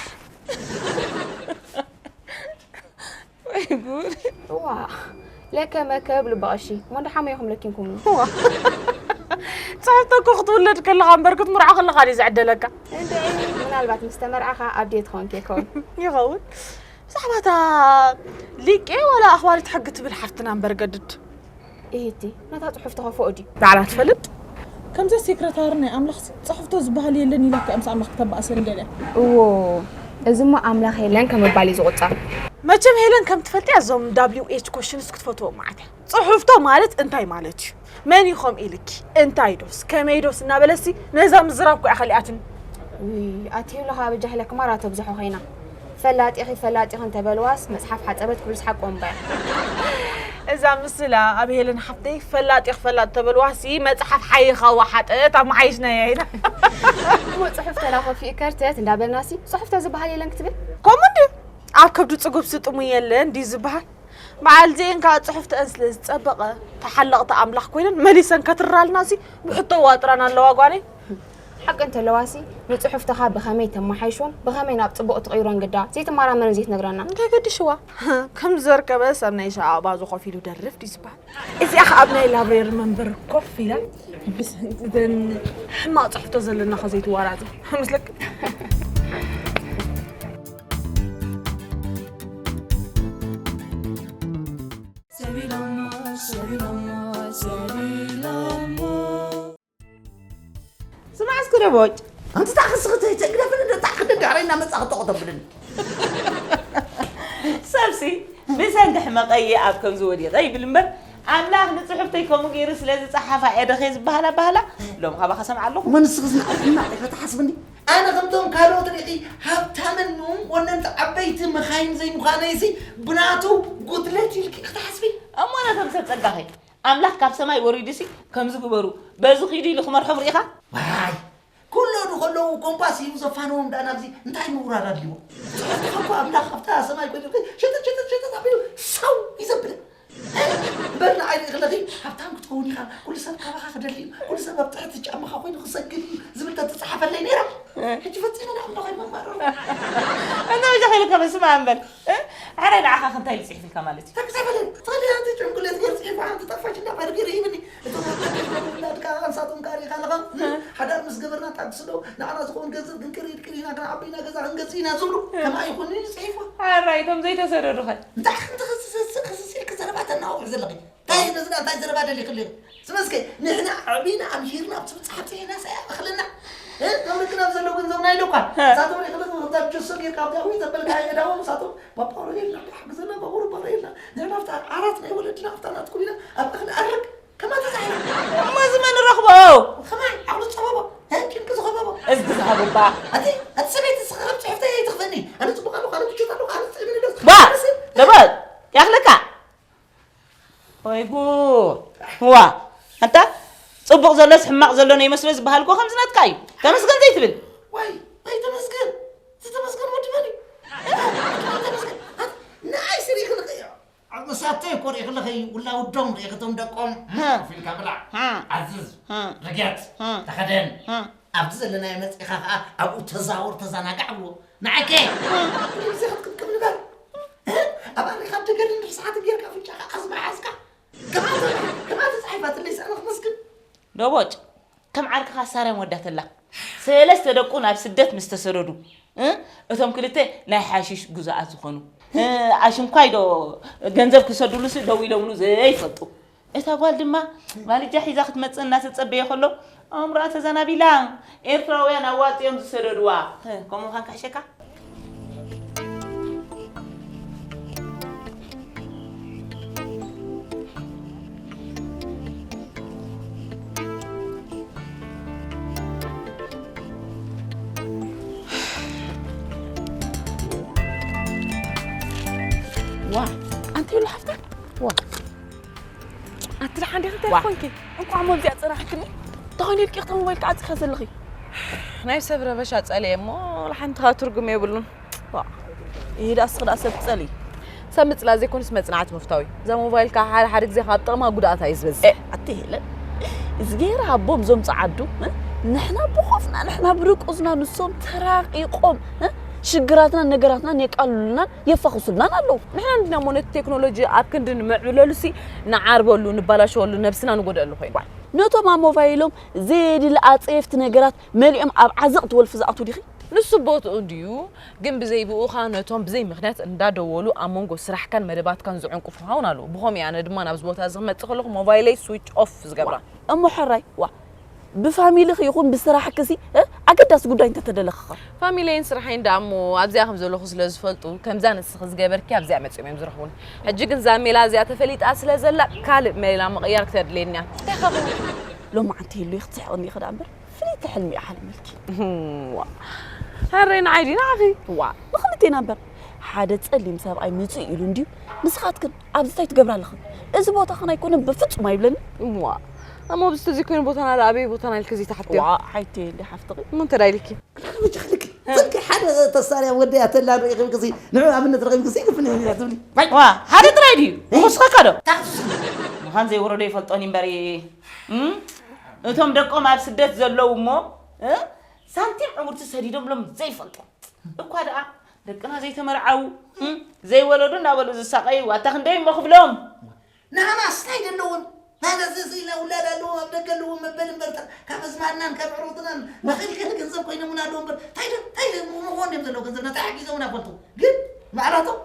ወይ ጉድ ዋ ለከ መከብ ልበቐሺ ወንዳ ሓመይኹም ለኪንኩም ጽሕፍቶ እኮ ክትውለድ ከለኻ እምበር ክትምርዖ ከለኻ ድዩ ዝዕደለካ እንድዒ ምናልባት ምስ ተመርዓኻ ኣብዴት ኸውን ከይከውን ይኸውን ብዛዕባታ ሊቄ ዋላ ኣኽባሪት ሕጊ ትብል ሓፍትና እምበር ገድድ እሂቲ ነታ ጽሑፍ ተኸፍኦ ድዩ ባዕላ ትፈልጥ ከምዛ ሴክረታሪ ናይ ኣምላኽሲ ጽሕፍቶ ዝበሃል የለን ኢላካ ምስ ኣምላኽ ክተባእሰኒ ደልያ እዎ እዚሞ ኣምላኽ የለን ከም ምባል እዩ ዝቑጸር መቸም ሄለን ከም ትፈልጥያ እዞም ዳብሊው ኤች ኮሽንስ ክትፈትዎም መዓት እያ ጽሑፍቶ ማለት እንታይ ማለት እዩ መን ኢኹም ኢልኪ እንታይ ዶስ ከመይ ዶስ እናበለሲ ነዛ ምዝራብ ኮ እያ ከሊኣትኒ ውይ ኣትዩ ኣለኻ በጃ ሄለክ ማራ ተብዝሖ ኮይና ፈላጢኺ ፈላጢኺ እንተበልዋስ መፅሓፍ ሓፀበት ኩሉስ ሓቆም እምበር። እዛ ምስላ ኣብ ሄለን ሓፍተይ ፈላጢኺ ፈላጥ ተበልዋሲ መፅሓፍ ሓይኻ ወሓጠት ኣመሓይሽናያ ኢና። እሞ ፅሑፍ ተላኸፊ ከርተት እንዳበልናሲ ፅሑፍ ተዝበሃል የለን ክትብል። ከምኡ እንድዩ ኣብ ከብዱ ፅጉብ ስጥሙ የለን ድዩ ዝበሃል? በዓል ዜን ከዓ ፅሑፍተን ስለ ዝፀበቐ ተሓለቕቲ ኣምላኽ ኮይነን መሊሰን ከትራልና ሲ ብሕቶ ዋጥራን ኣለዋ ጓለይ። ሓቂ እንተለዋሲ፣ ንጽሑፍትኻ ብኸመይ ተመሓይሾን ብኸመይ ናብ ጽቡቕ ትቕይሮን ግዳ ዘይትመራመርን ዘይትነግረና? እንታይ ገድሽዋ? ከም ዘርከበ ሰብ ናይ ሻዕ ኣባዙ ኮፍ ኢሉ ደርፍ ድዩ ዝበሃል? እዚኣ ኸዓ ኣብ ናይ ላብሬሪ መንበር ኮፍ ኢላ፣ ምስ እተን ሕማቕ ጽሕፍቶ ዘለና ኸ ዘይትዋራዘ? ምስለክ። ስማዕ እስኪ ደቦጭ። ኣንቲ ታኽስኽቲ ተግደፍን እንደ ታኽዲ ዳዕረይና መጻ ክተቆተብልን። ሰብሲ ብሰንኪ ሕመቐየ ኣብ ከምዚ ወዲቐ ይብል እምበር፣ ኣምላኽ ንጽሑፍተይ ከምኡ ገይሩ ስለ ዝጸሓፋ እየ ደኸ ዝበሃላ በሃላ፣ ሎም ካባኻ ሰምዓ ኣለኹ። መን ንስኽስ ንዓይ ሕማቕ ኢኻ ትሓስብኒ? ኣነ ከምቶም ካልኦት ርኢኺ ሃብታምን ንኡም ወነንቲ ዓበይቲ መኻይን ዘይምዃነይሲ ብናቱ ጉድለት ኢልኪ ኢኺ ትሓስቢ? እሞ ነቶም ሰብ ጸጋኸ ኣምላኽ ካብ ሰማይ ወሪዱሲ ከምዚ ግበሩ፣ በዚ ኪዱ ኢሉ ክመርሖም ርኢኻ? ዋይ! ክውለዱ ከለዉ ኮምፓስ ሂቡ ዘፋነዎም ደኣ ናብዚ እንታይ ምውራድ ኣድልይዎ? ጽሑፍትኻ እኮ ኣምላኽ ኣብታ ሰማይ ኮይኑ ሸተት ሸተት ሸተት ኣቢሉ ሰው እዩ ዘብለን። እምበር ንዓይ ርኢ ከለኺ ሃብታም ክትኸውን ኢኻ፣ ኩሉ ሰብ ካባኻ ክደሊ እዩ፣ ኩሉ ሰብ ኣብ ትሕቲ ጫማኻ ኮይኑ ክሰግድ እዩ ዝብል ተትጽሓፈለይ ነይራ። ሕጂ ፈጺመ ንኣምላኸይ መማረር። እንተ መጃኺ ኢልካ በስመ ኣብ በል። እ? ሕራይ ንዓኻ ከ እንታይ ኢሉ ጽሒፉልካ ማለት እዩ? ተክሰበለ፣ ትኽእል እያ፣ እቲ ጭንጉሌት ገይሩ ጽሒፉ፣ ሓንቲ ጠፋች እንዳ ባርጌር ይህብኒ። እቶም ወላድካ ኣንሳቶም ካሪኻ ኣለኻ። ሓዳር ምስ ገበርና ታክሲ ዶ ንዓና ዝኸውን ገንዘብ ክንቅርድ ቅሪና ክንዓቢ ኢና፣ ገዛ ክንገዝእ ኢና ዝብሉ። ከምኣ ይኹን ኢሉ ጽሒፉ። ሕራይ እቶም ዘይተሰደዱ ኸ? እንታይ ክንዲ ክስስስ ክስስ ኢልክ ዘረባ ተናውሕ ዘለኺ? እንታይ ነዝና እንታይ ዘረባ ደሊኽልዮ? ስመስከ ንሕና ዓቢና ኣምሂርና ኣብቲ መጽሓፍ ጽሒና ሳያ እኽልና። እ? ከም ደቅና ኣብ ዘለዉ ገንዘብና ኢሉ እኳ። እ። ንሳቶም ሪእኽልክ ምኽታብ ጀሶ ጌርካ ኣብቲ ኣዊ ዘበልካ የዳዎም ንሳቶም ባባሮ የልና፣ ሓግዘና ባቡር ባሮ የልና። ንሕና ኣብታ ዓራት ናይ ወለድና ኣብታ ናትኩም ኢና ኣብ እኽሊ ኣርግ። ከማን ተዛሒና። እሞ እዚ መን ረኽቦ? ከማን ዓቕሉ ጸበቦ። እ? ጭንቂ ዝኸበቦ። እዝጊ ዝሃብባ። ኣቲ፣ ኣቲ ሰበይቲ ስኻ ካብ ጽሑፍተይ ኣይትኽፈኒ። ኣነ ጽቡቕ ኣለኹ፣ ኣነ ምቾት ኣለኹ፣ ኣነ ጽዒኒ ኣለኹ። ዋ! ኣነስ ደበል! ያኽልካ! ወይ ጉድ! ዋ! ኣንታ ጽቡቕ ዘሎስ ሕማቕ ዘሎ ነይመስሎ ዝበሃል እኮ ከምዚ ናትካ እዩ። ተመስገን ዘይትብል። ዋይ፣ ዋይ ተመስገን! ዝተመስገን ወዲ መን እዩ? ተመስገን! ኣት-፣ ንኣይ ስሪ ክልቕ እዩ። ኣብ መሳቶ እኮ ሪእኽለኺ ውላ ውዶም ሪእኽቶም ደቆም። ሃ። ኮፍ ኢልካ ብላዕ። ሃ። ኣዝዝ። ሃ። ርገጽ። ሃ። ተኸደን። ሃ። ኣብቲ ዘለናዮ መጺኻ ኸኣ ኣብኡ ተዛወር፣ ተዘናጋዕ ብሎ። ንዓይከ? ግዜ ክትቅምቅም ንበር። ኣብ ኣሪኻ ደገድን ርስሓትን ጌርካ ኣፍንጫኻ ኣዝማሓዝካ። ከማን ተጻሒፋትለይ ስኣነ ክመስግን። ደቦጭ፣ ከም ዓርክኻ ሳርያ ወዳተላ። ሰለስተ ደቁ ናብ ስደት ምስ ተሰደዱ፣ እ? እቶም ክልተ ናይ ሓሺሽ ግዙኣት ዝኾኑ። እ፣ ኣሽንኳይ ዶ ገንዘብ ክሰዱሉሲ ደው ኢሎምሉ ዘይፈልጡ። እታ ጓል ድማ ማልጃ ሒዛ ክትመጽእ እናተጸበየ ከሎ፣ ኣእምሮኣ ተዘናቢላ፣ ኤርትራውያን ኣዋጺኦም ዝሰደድዋ። እ፣ ከምኡ ምዃን ክሕሸካ? ዋ፣ ኣንቲ ዩላ ሓፍታ? ዋ። ኣቲ ደሓን ዲኺ? እንታይ ዋ። ኮንኪ? እንቋዕ ሞባይል ጸናሕክኒ። እንታይ ኾይኑ ኢልኪ እታ ሞባይል ክዓጽኻ ዘለኺ? ናይ ሰብ ረበሻ ጸልየ እሞ፣ ወላ ሓንቲ ኸኣ ትርጉም የብሉን። ዋ። ይሄ ዳስ ኽዳ ሰብ ጸሊ። ሰብ ምጽላ ዘይኮንስ መጽናዕቲ ምፍታው እዩ። እዛ ሞባይል ከኣ ሓደ ሓደ ግዜ ካብ ጥቕማ ጉድኣታ እዩ ዝበዝሕ። እ፣ ኣቲ ሄለን፣ እዚ ገይራ ኣቦም ዞም ጸዓዱ፣ እ? ንሕና ብኾፍና፣ ንሕና ብርቁዝና፣ ንሶም ተራቂቖም፣ እ? ሽግራትናን ነገራትናን የቃልሉልናን የፋኹሱልናን ኣለዉ። ንሕና እንዲና እሞ ነቲ ቴክኖሎጂ ኣብ ክንዲ ንምዕብለሉሲ ንዓርበሉ፣ ንባላሸወሉ፣ ነብስና ንጎድኣሉ ኮይኑ። ነቶም ኣብ ሞባይሎም ዘየድሊ ኣጸየፍቲ ነገራት መሊኦም ኣብ ዓዘቕቲ ወልፊ ዝኣትዉ ዲኺ? ንሱ ቦትኡ እንድዩ፣ ግን ብዘይ ብኡኻ ነቶም ብዘይ ምኽንያት እንዳደወሉ ኣብ መንጎ ስራሕካን መደባትካን ዝዕንቅፉኻ እውን ኣለዉ። ብኸምኡ ኣነ ድማ ናብዚ ቦታ እዚ ክመጽእ ከለኹ ሞባይለይ ስዊች ኦፍ ዝገብራ። እሞ ሕራይ፣ ዋ፣ ብፋሚልኺ ይኹን ብስራሕክሲ፣ እ፣ ኣገዳሲ ጉዳይ እንተተደለኽኻ? ፋሚለይን ስራሐይን ደኣ እሞ ኣብዚኣ ከም ዘለኹ ስለ ዝፈልጡ፣ ከምዛ ንስኺ ዝገበርኪ ኣብዚኣ መጺኦም እዮም ዝረኽቡኒ። ሕጂ ግን እዛ ሜላ እዚኣ ተፈሊጣ ስለ ዘላ፣ ካልእ ሜላ ምቕያር ክተድልየኒ እያ። እንታይ ኸ ሎማዓንቲ ህሉ ክትስሕቕኒ ኢኺ ደኣ እምበር፣ ፍልይቲ ሕልሚ እየ ሓሊመልኪ። ዋ። ሕራይ ንዓይ ድዩ ንዓኺ? ዋ፣ ንኽልቴና እምበር። ሓደ ጸሊም ሰብኣይ ምጽእ ኢሉ እንድዩ። ንስኻትክን ኣብዚ እንታይ ትገብራ ኣለኽን? እዚ ቦታኽን ኣይኮነን፣ በፍጹም ኣይብለንን። ዋ። እሞ ብዝተ ዘይኮይኑ ቦታና ደኣ ኣበይ ቦታና ኢልኪ እዚ ትሓትዮ? ዋ፣ ሓይቲ እንዲ ሓፍትኺ። እሞ እንታይ ደኣ ኢልኪ? ብቻ ልክ ጽድቂ ሓደ ተሳርያ ወደያ ተላ ርኢኺ ክሲ ንዑ ኣብነት ረኺብኪ ክሲ ክፍን እዩ ትብሊ። ዋ፣ ሓደ ጥራይ ድዩ? እ? ክውስኸካ ዶ? ታክሲ። ምዃን ዘይወረዶ ይፈልጦን እዩ እምበር፣ እም? እቶም ደቆም ኣብ ስደት ዘለዉ እሞ እ? ሳንቲም ዕውርቲ ሰዲዶምሎም ዘይፈልጡ እኳ ደኣ ደቅና ዘይተመርዓዉ፣ እም፣ ዘይወለዱ እናበሉ ዝሳቐዩ ዋታ ክንደይ እሞ ክብሎም። ንዓናስ እንታይ ደለዎም? ማለት እዚ ኢልና ውላድ ኣለዎም፣ ኣብ ደገ ኣለዎም መበል እምበር፣ ካብ ኣዝማድናን ካብ ዕሩትናን መኺልከ ገንዘብ ኮይኖምና ኣለዉ እምበር፣ እንታይ ደ-፣ እንታይ ደ-፣ ምኾን እዮም ዘለዉ ገንዘብና? እንታይ ሓጊዞምና ፈልጡ? ግን ማዕራቶም፣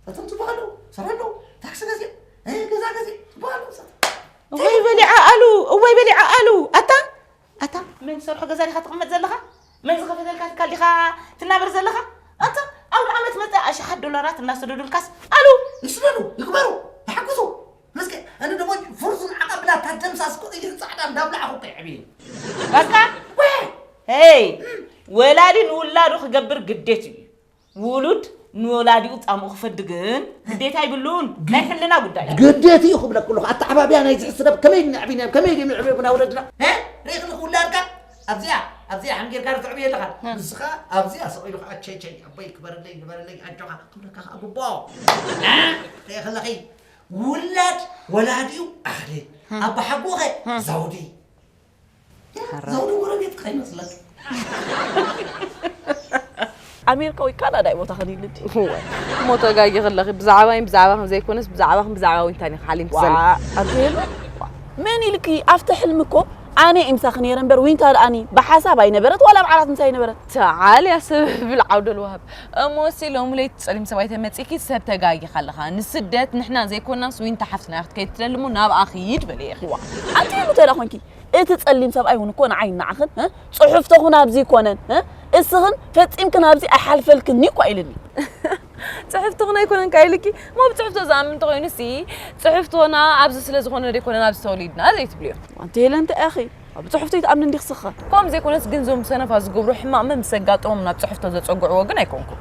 እቶም ጽቡቕ ኣለዉ፣ ስራሕ ኣለዉ፣ ታክሲ ገዚኦም፣ እ፣ ገዛ ገዚኦም፣ ጽቡቕ ኣለዉ። እወይ በሊዓ ኣሉ፣ እወይ በሊዓ ኣሉ። ኣታ፣ ኣታ፣ መን ዝሰርሖ ገዛ ዲኻ ትቕመጥ ዘለኻ? መን ዝኸፈተልካ ትካል ዲኻ ትናበር ዘለኻ? ኣታ፣ ኣውደ ዓመት መጸ፣ ኣሽሓት ዶላራት እናሰደዱልካስ ኣሉ። ይስደዱ፣ ይግበሩ፣ ይሓግዙ። መስገ፣ ኣነ ደሞ ፍርዙን ዓቐብላ ታደምሳስ እኮ ጥይት ጻዕዳ እንዳብላዕኹ እኮ ይዕብየኒ። በቃ። ወይ! ሄይ! ወላዲ ንውላዱ ክገብር ግዴት እዩ። ውሉድ ንወላዲኡ ጻምኡ ክፈዲ ግን ግዴታ ይብሉን። ናይ ሕልና ጉዳይ እዩ። ግዴት እዩ ክብለክ ኣለኹ። ኣተዓባብያ ናይ ዝሕስደብ ከመይ ንዕብናዮም፣ ከመይ ድዮም ይዕብዩና ወለድና? እ? ርኢኽልክ ውላድካ? ኣብዚኣ፣ ኣብዚኣ ሕንጊርካ ተዕብዮ ኣለኻ። ንስኻ ኣብዚኣ ስቕ ኢሉ ከዓ ቸይ ቸይ፣ ኣቦይ ክበረለይ፣ ንበረለይ፣ ኣጆኻ ክብለካ ከዓ ግቡኦ። እ? ርኢኽለኺ? ውላድ ወላዲኡ ኣኽሊል፣ ኣቦሓጎኸ ዘውዲ። ዘውዲ ጎረቤትካ ይመስለክ። ኣሜሪካ ወይ ካናዳ እዩ ቦታ ከኒልዲ። እሞ ተጋጊኺ ኣለኺ። ብዛዕባይን ብዛዕባኽን ዘይኮነስ፣ ብዛዕባኽን ብዛዕባ ዊንታን ኢኺ ሓሊምኪ ዘለኺ። ኣንቲ ሄሉ፣ መን ኢልኪ? ኣብቲ ሕልሚ እኮ ኣነ እየ ምሳኺ ነይረ እምበር፣ ዊንታ ደኣኒ ብሓሳብ ኣይነበረት፣ ዋላ ኣብ ዓራት ምሳይ ኣይነበረት። ተዓል እያ ሰብ ብል ዓውደ ልዋህብ። እሞ እሲ ሎሚ ለይቲ ጸሊም ሰብኣይ ተመጺእኪ ሰብ ተጋጊኻ ኣለኻ። ንስደት ንሕና ዘይኮናስ ዊንታ ሓፍትና ኢያ ክትከይድ ትደሊ እሞ ናብኣ ኺድ በልየ ኢኺ። ዋ፣ ኣንቲ ሄሉ ተላ ኮንኪ፣ እቲ ጸሊም ሰብኣይ እውን እኮ ንዓይ ንዓኽን፣ እ? ጽሑፍቶኽን ኣብዚ ይኮነን፣ እ? እስኽን ፈጺምክን ኣብዚ ኣይሓልፈልክን እኮ ኢልኒ። ጽሕፍቶኽን ኣይኮነን ካይልኪ፣ እሞ ብጽሕፍቶ ዝኣምን እንተኾይኑ ሲ፣ ጽሕፍቶና ኣብዚ ስለ ዝኾነ ዘይኮነን ኣብዚ ተወሊድና ዘይትብልዮ። ኣንቲ ሄለን እንታይ ኢኺ? ኣብ ጽሑፍቶ ይትኣምኒ እንዲኽ ስኻ። ከምኡ ዘይኮነስ ግን ዞም ሰነፋ ዝገብሩ ሕማቕ መም ምስ ኣጋጠሞም ናብ ጽሕፍቶ ዘጸግዕዎ ግን ኣይኮንኩ።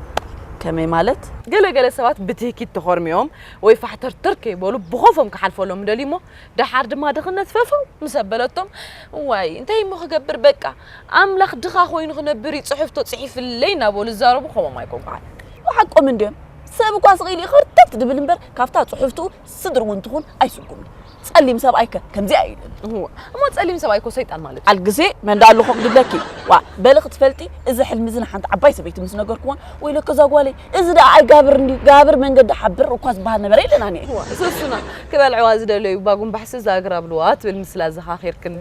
ከመይ ማለት? ገለ ገለ ሰባት ብትህኪት ተኾርሚዮም ወይ ፋሕተርተር ከይበሉ ብኾፎም ክሓልፈሎም ደልዩ እሞ ደሓር ድማ ድኽነት ፈፈው ምስ ኣበለቶም፣ "እዋይ፣ እንታይ እሞ ክገብር፣ በቃ፣ ኣምላኽ ድኻ ኮይኑ ክነብር እዩ፣ ጽሕፍቶ ጽሒፍለይ" እናበሉ ዝዛረቡ፣ ከምኦም ኣይኮንኩ ኣነ። ብሓቆም እንድዮም። ሰብ እኳ ስቕ ኢሉ ይኸርተት ድብል እምበር፣ ካብታ ጽሕፍትኡ ስድሪ እውን ትኹን ኣይስጉምን። ጸሊም ሰብኣይከ ከምዚኣ እዩ ይብል። እዋ፣ እሞ ጸሊም ሰብኣይ እኮ ሰይጣን ማለት እዩ። ኣልግዜ መን ደኣ ኣለኹ ክድብለኪ? ዋ፣ በሊ ክትፈልጢ፣ እዚ ሕልሚ እዚ ንሓንቲ ዓባይ ሰበይቲ ምስ ነገርኩዋ፣ "ወይለከ እዛ ጓለይ፣ እዚ ደኣ ኣይጋብር እንድዩ፣ ጋብር መንገዲ ሓብር" እኳ ዝበሃል ነበረ ኢለናኒ። እዋ፣ ሰሱና፣ ክበልዕዋ ዝደለዩ ባጉምባሕሲ እዛ ኣግራብ ልዋ ትብል ምስላ ዘኻኺርክን።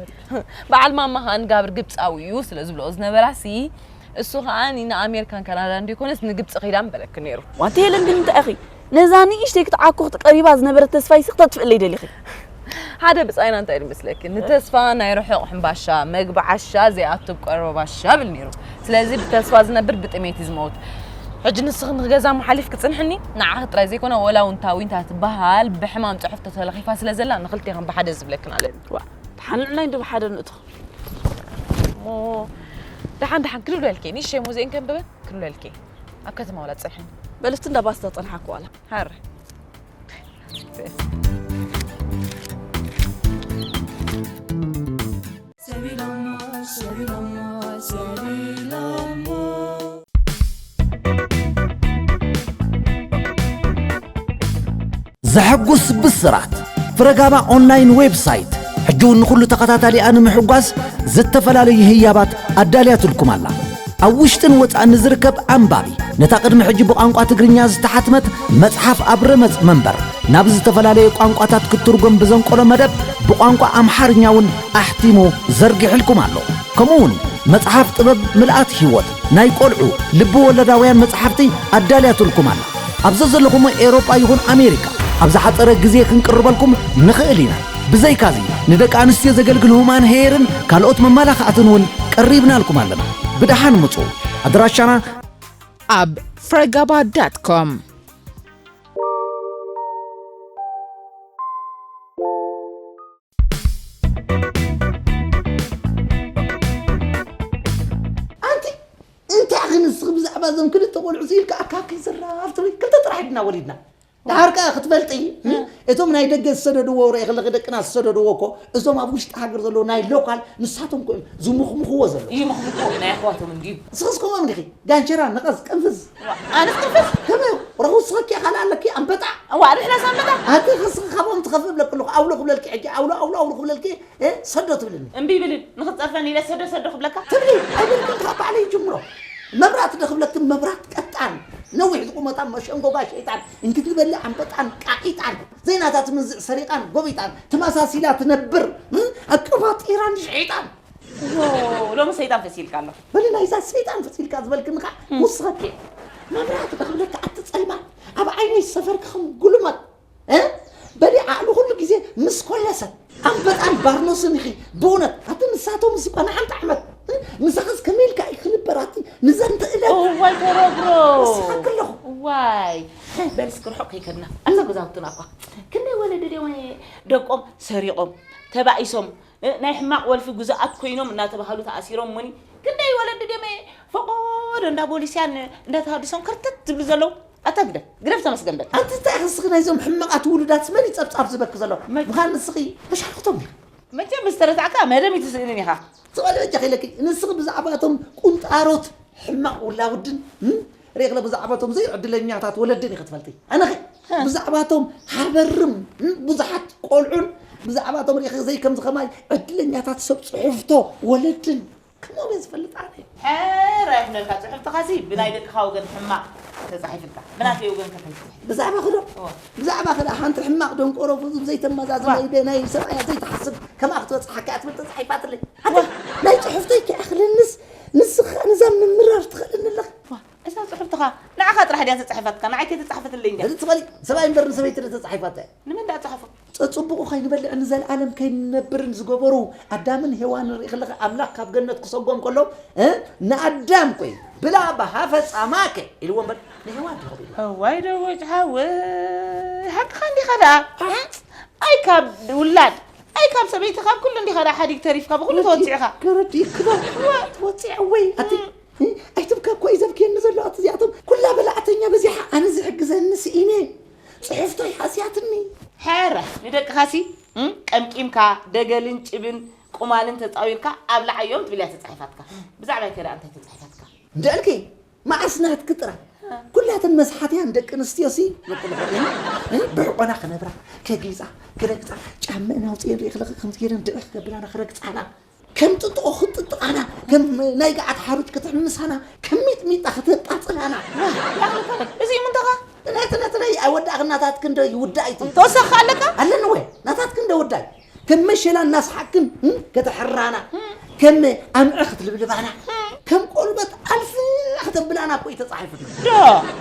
በዓል ማማ ኸኣ ንጋብር ግብጻዊ እዩ ስለ ዝብልኦ ዝነበራሲ፣ እሱ ኸኣ ንኣሜሪካን ካናዳን ደይኮነስ ንግብጺ ኺዳ ምበለክን ነይሩ። ዋንቲ ሄለን ግን እንታይ ኢኺ? ነዛ ንእሽተይ ክትዓኩኽቲ ቀሪባ ዝነበረት ተስፋይሲ ክተጥፍእለይ ደሊኺ? ሓደ ብጻይና እንታይ ኢሉ መስለኪ? ንተስፋ ናይ ርሑቕ ሕምባሻ፣ መግቢ ዓሻ ዘይኣቱ ኣብ ቀረባ ባሻ ብል ነይሩ። ስለዚ ብተስፋ ዝነብር ብጥሜት እዩ ዝመውት። ሕጂ ንስኺ ንገዛ መሓሊፍ ክጽንሕኒ፣ ንዓኺ ጥራይ ዘይኮነ፣ ወላ እውን እታ ዊንታ ትበሃል ብሕማም ጽሑፍቶ ተለኺፋ ስለ ዘላ፣ ንኽልቴኽን ብሓደ ዝብለክን ኣለኒ። ዋ፣ ተሓንዕናይ እንዶ ብሓደ ንእትኹ። እሞ ደሓን ደሓን ክንብለልኪ፣ ንእሽተይ ሙዚየን ከንብበን ክንብለልኪ። ኣብ ከተማ ወላ ትጸንሕኒ። በልስቲ እንዳ ባስ ተጸንሓኩ ዋላ። ሃረ። ዘሐጉስ ብስራት! ፍረጋባ ኦንላይን ዌብሳይት ሕጂ እውን ንኹሉ ተኸታታሊኣ ንምሕጓስ ዝተፈላለዩ ህያባት ኣዳልያትልኩም ኣላ። ኣብ ውሽጥን ወጻእን ንዝርከብ ኣንባቢ፣ ነታ ቅድሚ ሕጂ ብቋንቋ ትግርኛ ዝተሓትመት መጽሓፍ ኣብ ረመጽ መንበር ናብ ዝተፈላለየ ቋንቋታት ክትትርጎም ብዘንቆሎ መደብ፣ ብቋንቋ ኣምሓርኛ እውን ኣሕቲሙ ዘርጊሕልኩም ኣሎ። ከምኡ እውን መጽሓፍ ጥበብ ምልኣት ህይወት ናይ ቆልዑ ልቢ ወለዳውያን መጽሓፍቲ ኣዳልያትልኩም ኣላ። ኣብ ዘዘለኹሞ ኤውሮጳ ይኹን ኣሜሪካ ኣብ ዝሓጸረ ግዜ ክንቅርበልኩም ንኽእል ኢና። ብዘይካዚ ንደቂ ኣንስትዮ ዘገልግል ሁማን ሄርን ካልኦት መማላኽዕትን እውን ቀሪብናልኩም ኣለና። ብደሓን ምጹ። ኣድራሻና ኣብ ፍረጋባ ዳት ኮም። ኣንቲ እንታይ ኢኺ ንስኺ ብዛዕባ እዞም ክልተ ቆልዑ ኢልካ ኣካኪ ዝራብ ትብሊ? ክልተ ጥራሕ ድና ወሊድና። ደሓር ከኣ ክትፈልጢ፣ እቶም ናይ ደገ ዝሰደድዎ፣ ርኤ ከለኺ ደቅና ዝሰደድዎ እኮ፣ እዞም ኣብ ውሽጢ ሃገር ዘለዉ ናይ ሎካል፣ ንሳቶም እኮ እዮም ዝምኽምኽዎ ዘለዉ። ይምኽምኽዎ፣ ናይ ኣሕዋቶም እንድዩ። ንስኽስ ከምኦም ዲኺ? ጋንሸራ፣ ነቐዝ፣ ቅንፍዝ። ኣነስ ቅንፍዝ? ከመይ? ረኹ ስኸኪ ካልእ ኣለኪ፣ ኣንበጣ። እዋ፣ ንሕናስ ኣንበጣ? ኣቲ ኽስኺ ካብኦም ትኸፍእ ብለኪ ኣለኹ። ኣውሎ ክብለልኪ ሕጂ፣ ኣውሎ፣ ኣውሎ፣ ኣውሎ ክብለልኪ፣ እ፣ ሰዶ ትብልኒ። እምቢ ይብልን። ንኽትጸርፈኒ ኢለ ሰዶ፣ ሰዶ ክብለካ? ትብሊ፣ ኣይብልክን፣ ካብ ባዕለይ ይጅምሮ። መብራት ዶ ክብለክን፣ መብራት ቀጣን። ነዊሕ ዝቁመታ መሸንጎጋ ሸይጣን። እንክትበሊ ኣንበጣን ቃቂጣን። ዘይናታ ትምንዝዕ ሰሪቃን ጎቢጣን። ተመሳሲላ ትነብር፣ እ፣ ኣቀባጢራን ሸይጣን። ዮ፣ ሎሚ ሰይጣን ፈሲልካ ኣሎ። በሊ ናይዛ ሰይጣን ፈሲልካ ዝበልክኒ ኸዓ፣ ም። ውስኸኪ። መብራት ዶ ክብለካ ኣቲ ጸልማት። ኣብ ዓይነይ ሰፈርኪ ከም ጉልማት። እ? በሊ ዓቕሊ ኩሉ ግዜ ምስ ኮለሰ፣ ኣንበጣን ባርኖስን ኢኺ። ብእውነት፣ ኣቲ ንሳቶም ምስ ቆናሓንቲ ዓመት፣ እ? ምሳኽስ ከመይ ኢልካ እዩ ክንበር? ኣቲ ንዘንተ እለ እዋይ ተረብሮ። ወሲኻኪ ኣለኹ። እዋይ። በል እስኪ ርሑቕ ከይከድና። ኣብዛ ገዛውትና እኳ ክንደይ ወለዲ ድዮም ደቆም ሰሪቖም፣ ተባኢሶም፣ እ፣ ናይ ሕማቕ ወልፊ ግዙኣት ኮይኖም እናተባህሉ ተኣሲሮም እሞኒ። ክንደይ ወለዲ ድዮም ፈቆዶ እንዳ ቦሊስያን እንዳ ተሃድሶም ከርተት ዝብሉ ዘለዉ? ኣታ ግደፍ፣ ግደፍ ተመስገን በል። ኣንቲ እንታይ ኢኺ ንስኺ ናይዞም ሕማቓት ውሉዳትስ መን እዩ ጸብጻብ ዝበኪ ዘሎ? መ- ምዃን ንስኺ መሻርኽቶም ኢኺ። መቸም ምስ ተረታዕካ መደም ኣይትስእንን ኢኻ። ዝበለ በጃኺ ኢለኪ፣ ንስኺ ብዛዕባ እቶም ቁንጣሮት ሕማቕ ውላውድን፣ እም? ርኢኽለ ብዛዕባ እቶም ዘይዕድለኛታት ወለድን ኢኺ ትፈልጢ። ኣነኸ ሀ። ብዛዕባ እቶም ሃበርም፣ እም? ብዙሓት ቆልዑን ብዛዕባ እቶም ርኢኺ ዘይከምዚ ከማይ ዕድለኛታት ሰብ ጽሑፍቶ ወለድን ከመኦም እየ ዝፈልጥ ኣነ። ሕራይ ክብለልካ፣ ጽሑፍትኻሲ ብናይ ደቅኻ ወገን ሕማቕ ተጻሒፍልካ፣ ብናተይ ወገን ከ እንታይ ተጻሒፉ? ብዛዕባኺ ዶ? እወ። ብዛዕባኺ ደኣ ሓንቲ ሕማቕ ደንቆሮ፣ ፍጹም ዘይተመዛዝን፣ እዋ። ናይ ደ-፣ ናይ ሰብኣያ ዘይትሓስብ፣ ከምኣ ክትበጽሓካ እያ ትብል ተጻሒፋትለይ። ኣቲ እዋ። ናይ ጽሑፍተይ ከይኣኽለንስ፣ ንስኺ ከኣ ነዛ ምምራር ትኽእልኒ ኣለኺ። እዋ፣ እዛ ጽሑፍትኻ ንዓኻ ጥራሕ ድያ ተጻሒፋትካ? ንዓይ ከይተጻሕፈትለይ እንድያ። በሊ ትበሊ፣ ሰብኣይ እምበር ንሰበይቲ ዶ ተጻሒፋታ እያ? ንመን ደኣ ጸሓፎ? ጸጽቡቑ ከይንበልዕን ንዘለኣለም ከይንነብርን ዝገበሩ ኣዳምን ሄዋንን ርኢ ከለኺ፣ ኣምላኽ ካብ ገነት ክሰጎም ከሎ፣ እ፣ ንኣዳም፣ ቆይ፣ ብላ ብሃፈ ጻማከ ኢልዎ እምበር፣ ንሄዋን ድዩ ኢልዎ? እዋይ ደቦጭ ሓወይ፣ ሓቅኻ እንዲኻ ደኣ። ኣይ ካብ ውላድ፣ ኣይ ካብ ሰበይቲ፣ ካብ ኩሉ እንዲኻ ደኣ ሓዲግ ተሪፍካ፣ ብኹሉ ተወጺዕኻ። ገረድ ይክባ። እዋ። ትወጺዕ ወይ ኣቲ፣ እ፣ ኣይትብካ እኮ እዩ ዘብክየኒ ዘሎ። ኣቲ እዚኣቶም ኩላ በላዕተኛ በዚሓ፣ ኣነ ዝሕግዘኒ ስኢነ። ጽሑፍተይ ሃስያትኒ። ሕረ፣ ንደቅኻሲ፣ እም፣ ቀምቂምካ፣ ደገልን ጭብን ቁማልን ተጻዊርካ ኣብልዓዮም ትብል እያ ተጻሒፋትካ። ብዛዕባይ ከ ደኣ እንታይ ተጻሒፋትካ? እንድዕልኪ፣ መዓስ ናትኪ ጥራይ። እ። ኩላተን መስሓትያን ደቂ ኣንስትዮሲ፣ ይቕልቑ እየን። እ፣ ብሕቆና ክነብራ፣ ከጊጻ፣ ክረግጻ፣ ጫምአን ኣውፅኤን ርኢ ክለኺ ከምዚ ገይረን ድዒ ክገብራና፣ ክረግጻና። ከም ጥጥቖ ክትጥጥቓና፣ ከም ናይ ገዓት ሓሩጭ ክትሕምሳና፣ ከም ሚጥሚጣ ከተጣጥላና። እዚ እዩ ምንታኻ? ነቲ፣ ነቲ ናይ ኣይወዳእኽን ናታትክን ዶ ይውዳእ እዩ? ተወሳኺ ኣለካ? ኣለኒ ወይ? ናታትክን ዶ ውዳእ? ከም መሸላ እናስሓቅክን፣ እም፣ ከተሕራና፣ ከም ኣምዒ ክትልብልባና፣ ከም ቆልበት ኣልፍና ከተብላና እኮ እዩ ተጻሒፉ። ዶ?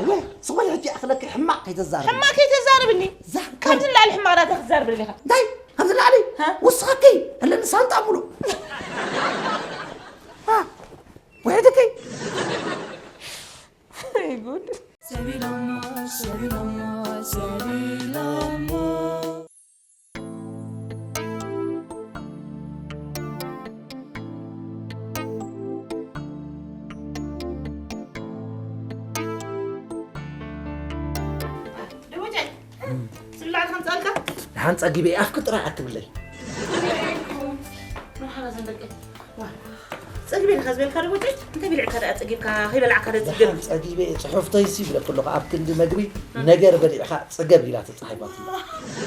እወ፣ ስቕ በሊ ሕጂ ኣኽለኪ ሕማቕ ከይተዛርቢ። ሕማቕ ከይተዛርብኒ? ዛንካ። ካብዚ ንላዕሊ ሕማቕ ናታ ክትዛርብኒ ኢኻ። እንታይ? ካብዚ ንላዕሊ? ሃ? ውስኸኪ፣ ኣለኒ ሳንጣ ሙሉእ። ሃ? ውሒድኪ? ወይ ጉድ። ሰቢሎሞ፣ ሰቢሎሞ፣ ሰቢሎሞ። ደወጃይ፣ ስብላዕ ከምጻልካ? ደሓን ጸጊበ ኣፍኪ ጥራይ ኣትብለይ። መርሓባ ዘንደቀ። ዋ፣ ጸጊበ ኢኻ ዝበልካ ዶ ወደይ? እንታይ በሊዕካ ደኣ ጸጊብካ? ከይበላዕካ ዶ ትጽገብ? ደሓን ጸጊበ እየ፣ ጽሑፍተይሲ ይብለኪ ኣለኹ። ኣብ ክንዲ መግቢ እ። ነገር በሊዕኻ ጽገብ ኢላ ተጻሒፋትኒ።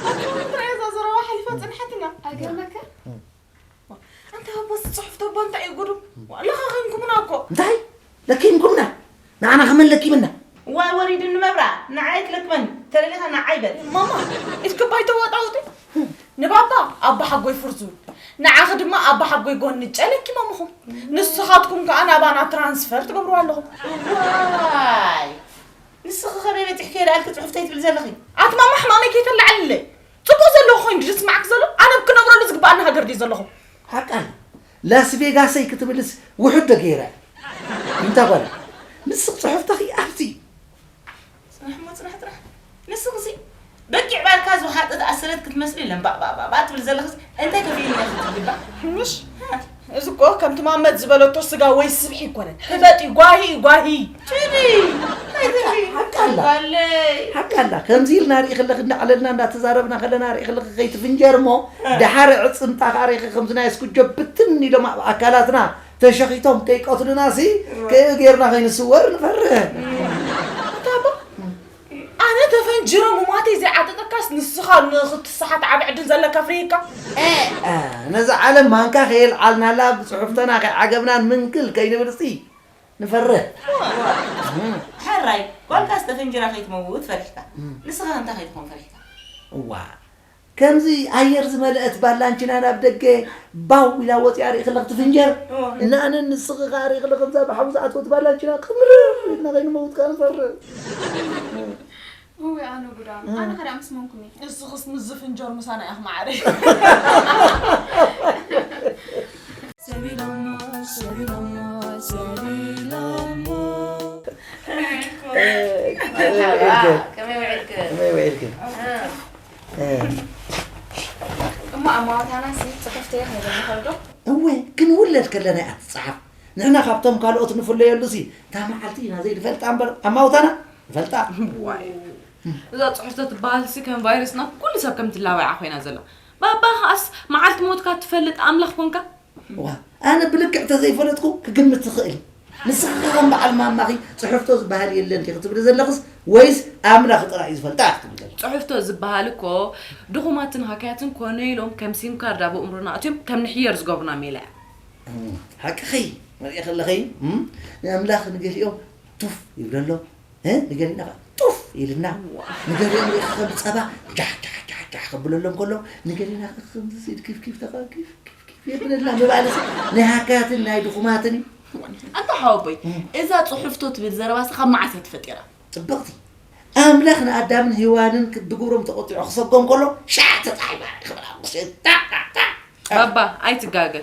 ኣታ ጥራይ እዛ ዘረባ ሓሊፋ ጸንሓትና። ኣይገርመካ? እ። ኣንታ ኣቦስ ጽሑፍቶ እባ እንታይ እዩ ጉዱ? ዋ፣ ለኻኺምኩምና እኮ። እንታይ? ለኪምኩምና? ንዓና ከመን ለኪምና? ዋይ ወሪድኒ መብራ፣ ንዓይ ኣይትለክመኒ፣ ተደሊኻ ንዓይ በል። ማማ፣ ኢድኪ ባይ ተወጣውጢ። ንባባ ኣባ ሓጎይ ፍርዙ፣ ንዓኺ ድማ ኣባ ሓጎይ ጎንጨ ለኪሞምኹም። ንስኻትኩም ከኣ ናባና ትራንስፈር ትገብርዋ ኣለኹም። ዋይ፣ ንስኺ ከመይ በጺሕኪ የድኣልኪ ጽሑፍተይ ትብል ዘለኺ? ኣቲ ማማ ሕማመይ ከይተላዕልለይ። ጽቡቕ ዘለኹ ኮይኑ ድዩ ዝስማዕኪ ዘሎ? ኣነ ኣብ ክነብረሉ ዝግብኣኒ ሃገር ድዩ ዘለኹ? ሓቃ ላስ ቬጋሰይ ክትብልስ ውሑድ ዶ ገይረ? እንታ ጓል፣ ንስኺ ጽሑፍትኺ ኣብዚ። ጽናሕ እሞ ጽናሕ ጥራሕ። ንስኺሲ በጊዕ ባርካ ዝወሓጠት ኣሰረት ክትመስሊ ለምባእ ባእ ባእ ባእ ትብል ዘለኽስ እንታይ ከፊእኒ ኢኺ ትብሊ እባ? ምሽ? እዚ እኮ ከምቲ ማመት ዝበለቶ ስጋ ወይ ስብሒ ኣይኮነን። ሕበጥ እዩ፣ ጓሂ እዩ፣ ጓሂ። ችዲ! ሓቃላ ሓቃላ ከምዚ ኢልና ርኢ ከለክ እንዳዕለልና እንዳተዛረብና ከለና ርኢ ከለክ ከይትፍንጀር እሞ ድሓር ዕፅምታ ከዓ ርኢኺ ከምዚ ናይ ስኩጆ ብትን ኢሎም ኣብ ኣካላትና ተሸኺቶም ከይቀትሉና ሲ ከ ጌርና ከይንስወር ንፈርህ። ኣነ ተፈንጅረ ሙማተይ ዘይዓጠጠካስ ንስኻ ንኽትስሓት ዓብ ዕድል ዘለካ ፍርሂካ። ነዛ ዓለም ማንካ ከየልዓልናላ ብፅሑፍተና ከይዓገብናን ምንክል ከይንብል ሲ ንፈርህ። ሕራይ ጓልካስ ተፈንጅራ ከይትመውት ፈሪሕካ ንስኻ እንታይ ከይትኾን ፈሪሕካ። እዋ ከምዚ ኣየር ዝመልአት ባላንቺና ናብ ደገ ባው ኢላ ወፂኣ ርኢ ከለክ ትፍንጀር እና ኣነ ንስኺ ከዓ ርኢ ከለክ ከምዛ ብሓዊ ዝኣትወት ባላንቺና ክምርር ኢልና ከይንመውት ከዓ ንፈርህ። እውይ ኣነ ጉዳም ኣነ ከዳ ምስ መንኩም እየ። እስኽስ ምስ ዝፍንጀር ምሳና ኢኻ ማዕረ። ሰቢሎሞ ሰቢሎሞ ሰቢሎሞ ከመይ ውዒልክ? ከመይ ውዒልክ? እሞ ኣማወታና ሲ ጽሑፍ ተይኽ ነበር ንኸልዶ? እወ ክንውለድ ከለና እያ ትጽሓፍ። ንሕና ካብቶም ካልኦት ንፍለየሉ ሲ እታ መዓልቲ ኢና ዘይንፈልጣ እምበር ኣማውታና ንፈልጣ። ዋይ እዛ ጽሑፍቶ ትበሃል ሲ ከም ቫይረስ ናብ ኩሉ ሰብ ከም ትላባይዓ ኮይና ዘላ። ባባ ከኣስ መዓልቲ ሞትካ ትፈልጥ ኣምላኽ ኮንካ? ዋ ኣነ ብልክዕ ተዘይፈለጥኩ ክግምት ዝኽእል ንስኺ ከም በዓል ማማኺ ጽሕፍቶ ዝበሃል የለን ዲኺ ትብሊ ዘለኽስ ወይስ ኣምላኽ ጥራይ እዩ ዝፈልጣ ክትብሊ ዘለኺ? ጽሕፍቶ ዝበሃል እኮ ድኹማትን ሃካያትን ኮነ ኢሎም ከም ሲም ካርድ ኣብ ኣእምሮና ኣትዮም ከም ንሕየር ዝገብሩና ሜላ እያ። ሓቅኺ መሪኤ ከለኺ ንኣምላኽ ንገሊኦም ቱፍ ይብለሎ ንገሊና ኸዓ ጡፍ ኢልና ንገሊኦም ሪኢኺ ከም ፀባ ጃሕ ጃሕ ጃሕ ጃሕ ከብለሎም ከሎ ንገሊና ከምዚ ኢድ ኪፍ ኪፍ ተኻ ኪፍ ኪፍ ኪፍ የብለልና ምባልሲ ናይ ሃካያትን ናይ ድኹማትን እዩ። ኣንታ ሓወቦይ እዛ ፅሑፍቶ ትብል ዘረባሲ ካብ መዓስ እያ ተፈጢራ? ፅብቕቲ ኣምላኽ ንኣዳምን ሄዋንን ብግብሮም ተቖጢዑ ክሰጎም ከሎ ሻዕ ተፃዒባ ክበላ ቁስጣ ባባ ኣይትጋገ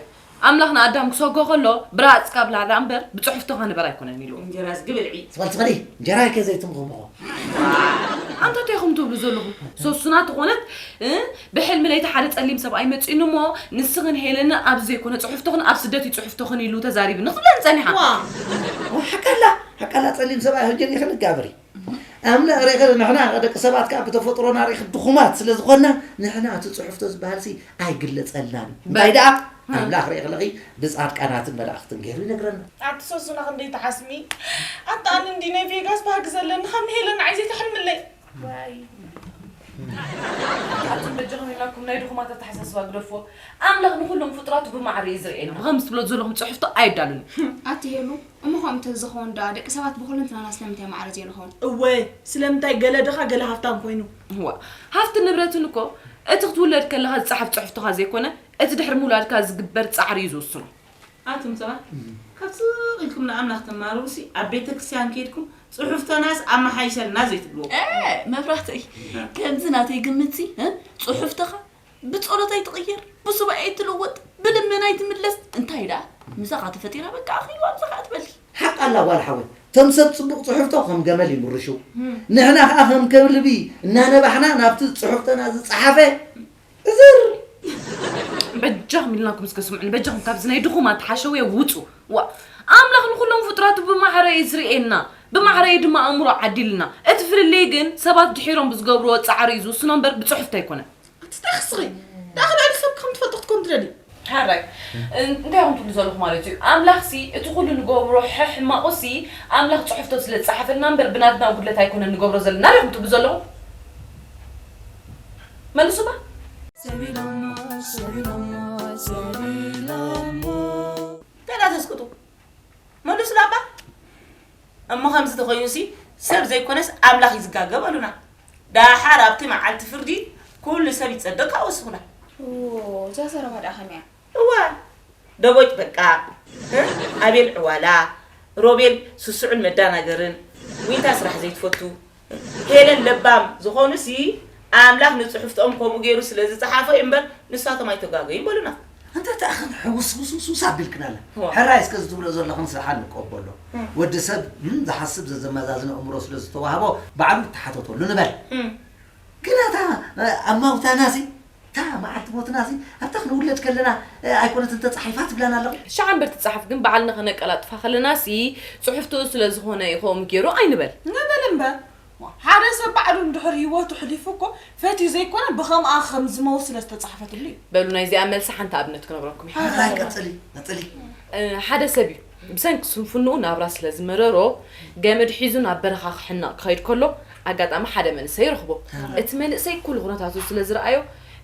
ኣምላኽ ንኣዳም ክሰጎ ከሎ ብራእጽካ ብላዕ ደኣ እምበር ብጽሑፍትኻ ንበር ኣይኮነን ኢልዎ። እንጀራ ዝግብልዒ ዝበል ዝበሊ እንጀራ ከ ዘይትምኽምኾ ኣንታ እንታይ ኢኹም ትብሉ ዘለኹም? ሶሱና ተኾነት እ ብሕልሚ ለይቲ ሓደ ጸሊም ሰብኣይ መጺኡኒ እሞ ንስኽን ሄለንን ኣብዚ ዘይኮነ ጽሑፍትኽን ኣብ ስደት እዩ ጽሑፍትኽን ኢሉ ተዛሪብኒ ክትብለኒ ጸኒሓ። ዋ ሓቃላ ሓቃላ ጸሊም ሰብኣይ ሕጂ ሪኢኺ ንጋብር እዩ ኣምላኽ ርኢኺ ንሕና ደቂ ሰባት ከዓ ብተፈጥሮና ርኢኺ ድኹማት ስለ ዝኾንና ንሕና እቲ ፅሑፍቶ ዝበሃልሲ ኣይግለፀልናን እዩ። እንታይ ደኣ ኣምላኽ ርኢኺ ለኺ ብፃድቃናትን መላእኽትን ገይሩ ይነግረና። ኣቲ ሶሱና ክንደይ ትሓስሚ ኣታ ኣነ እንዲ ናይ ቬጋስ ባህጊ ዘለኒ ካብ ንሄለን ንዓይ ዘይተሕልምለይ። ኣቱም በጃኹም ኢልናኩም ናይ ድኹማት ኣተሓሳስባ ግደፍዎ። ኣምላኽ ንኹሎም ፍጡራቱ ብማዕረ እዩ ዝርእየና። ከምዚ ትብሎ ዘለኹም ጽሕፍቶ ኣየዳሉን። ኣቲ ሄሉ እሞ ከምኡ እንተዝኸውን ደኣ ደቂ ሰባት ብኹለንትናና ስለምንታይ ማዕረ ዘይንኸውን? እወ ስለምንታይ ገለ ድኻ ገለ ሃፍታም ኮይኑ? እዋ ሃፍትን ንብረትን እኮ እቲ ክትውለድ ከለኻ ዝጸሓፍ ጽሕፍቶኻ ዘይኮነ እቲ ድሕሪ ምውላድካ ዝግበር ጻዕሪ እዩ ዝውስኖ። ኣቱም ሰባት ካብ ስቕ ኢልኩም ንኣምላኽ ተማርሩሲ ኣብ ቤተ ክርስትያን ከይድኩም ጽሑፍቶናስ ኣመሓይሸልና ዘይትብልዎ። መብራህተይ ከምዚ ናተይ ግምትሲ ጽሑፍትኻ ብጸሎት ኣይትቕየር፣ ብሱባኤ ኣይትልወጥ፣ ብልመና ኣይትምለስ። እንታይ ደኣ ምሳኻ ተፈጢራ በቃ ኣኺሉ ኣብዛ ከኣ ትበሊ። ሓቃ ኣላ ጓል ሓወይ፣ እቶም ሰብ ጽቡቕ ጽሑፍቶ ከም ገመል ይምርሹ፣ ንሕና ከኣ ከም ከልቢ እናነባሕና ናብቲ ጽሑፍቶና ዝጸሓፈ እዝር። በጃኹም ኢልናኩም እስከ ስምዑኒ፣ በጃኹም ካብዚ ናይ ድኹማት ሓሸውየ ውጹ። ዋ ኣምላኽ ንኹሎም ፍጡራቱ ብማዕረ እዩ ዝርእየና፣ ብማዕረ እዩ ድማ ኣእምሮ ዓዲልና። እቲ ፍልልይ ግን ሰባት ድሒሮም ብዝገብርዎ ጻዕሪ እዩ ዝውስኖ እምበር ብጽሑፍቲ ኣይኮነን። ኣቲ ስታኽ ስኺ ዳኣ ክልዕሊ ሰብ ከም ትፈልጦ ክትኮን ትደሊ። ሓራይ እንታይ ኢኹም ትብሉ ዘለኹም ማለት እዩ? ኣምላኽሲ እቲ ኩሉ ንገብሮ ሕሕማቑሲ ኣምላኽ ጽሑፍቶ ስለ ዝጸሓፈልና እምበር ብናትና ጉድለት ኣይኮነን ንገብሮ ዘለና ዲኹም ትብሉ ዘለኹም? መልሱባ። ሰቢሎሞ ሰቢሎሞ ሰቢሎሞ እንታይ ዳኣ ተስቅጡ? መልሱላ እባ። እሞ ከምዚ ተኾይኑሲ ሰብ ዘይኮነስ ኣምላኽ እዩ ዝጋገ በሉና። ደሓር ኣብቲ መዓልቲ ፍርዲ ኩሉ ሰብ ይጸደቕ ከኣ ወስኹና። እዛ ዘረባ ደኣ ከመይ እያ? እወ ደቦጭ በቃ፣ ኣቤል ዕዋላ፣ ሮቤል ስሱዕን መዳናገርን፣ ዊንታ ስራሕ ዘይትፈቱ፣ ሄለን ለባም ዝኾኑሲ ኣምላኽ ንጽሑፍትኦም ከምኡ ገይሩ ስለ ዝጸሓፎ እዩ እምበር ንሳቶም ኣይተጋገዩን በሉና። ኣንታ ተኣኸን ሕውስውስውስ ኣቢልክናላ። ሕራይ እስከ እዚ ትብሎ ዘለኽን ስራሓ ንቀበሎ። ወዲ ሰብ ዝሓስብ ዘዘመዛዝን ኣእምሮ ስለ ዝተዋህቦ ባዕሉ ይተሓተተሉ ንበል። ግን ኣታ ኣማውታናሲ እታ መዓልቲ ሞትና እዚ ኣብታ ክንውለድ ከለና ኣይኮነትን ተጻሒፋ ትብላና ኣለኹ። ሻዓ እምበር ትጻሓፍ፣ ግን ባዕልና ከነቀላጥፋ ከለና ሲ ጽሑፍትኡ ስለ ዝኾነ እዩ ከምኡ ገይሩ ኣይንበል። ንበል እምበር። ሓደ ሰብ ባዕሉ እንድሕር ህይወቱ ሕሊፉ እኮ ፈትዩ ዘይኮነ ብኸምኣ ከም ዝመውት ስለ ዝተጻሕፈትሉ እዩ። በሉ ናይዚኣ መልሲ ሓንቲ ኣብነት ክነግረኩም እዩ። ኣይ ቀጽሊ፣ ቀጽሊ። ሓደ ሰብ እዩ ብሰንኪ ስንፍንኡ ናብራ ስለ ዝመረሮ ገመድ ሒዙ ናብ በረኻ ክሕነቕ ክኸይድ ከሎ ኣጋጣሚ ሓደ መንእሰይ ይረኽቦ። እቲ መንእሰይ ኩሉ ኩነታቱ ስለ ዝረኣዮ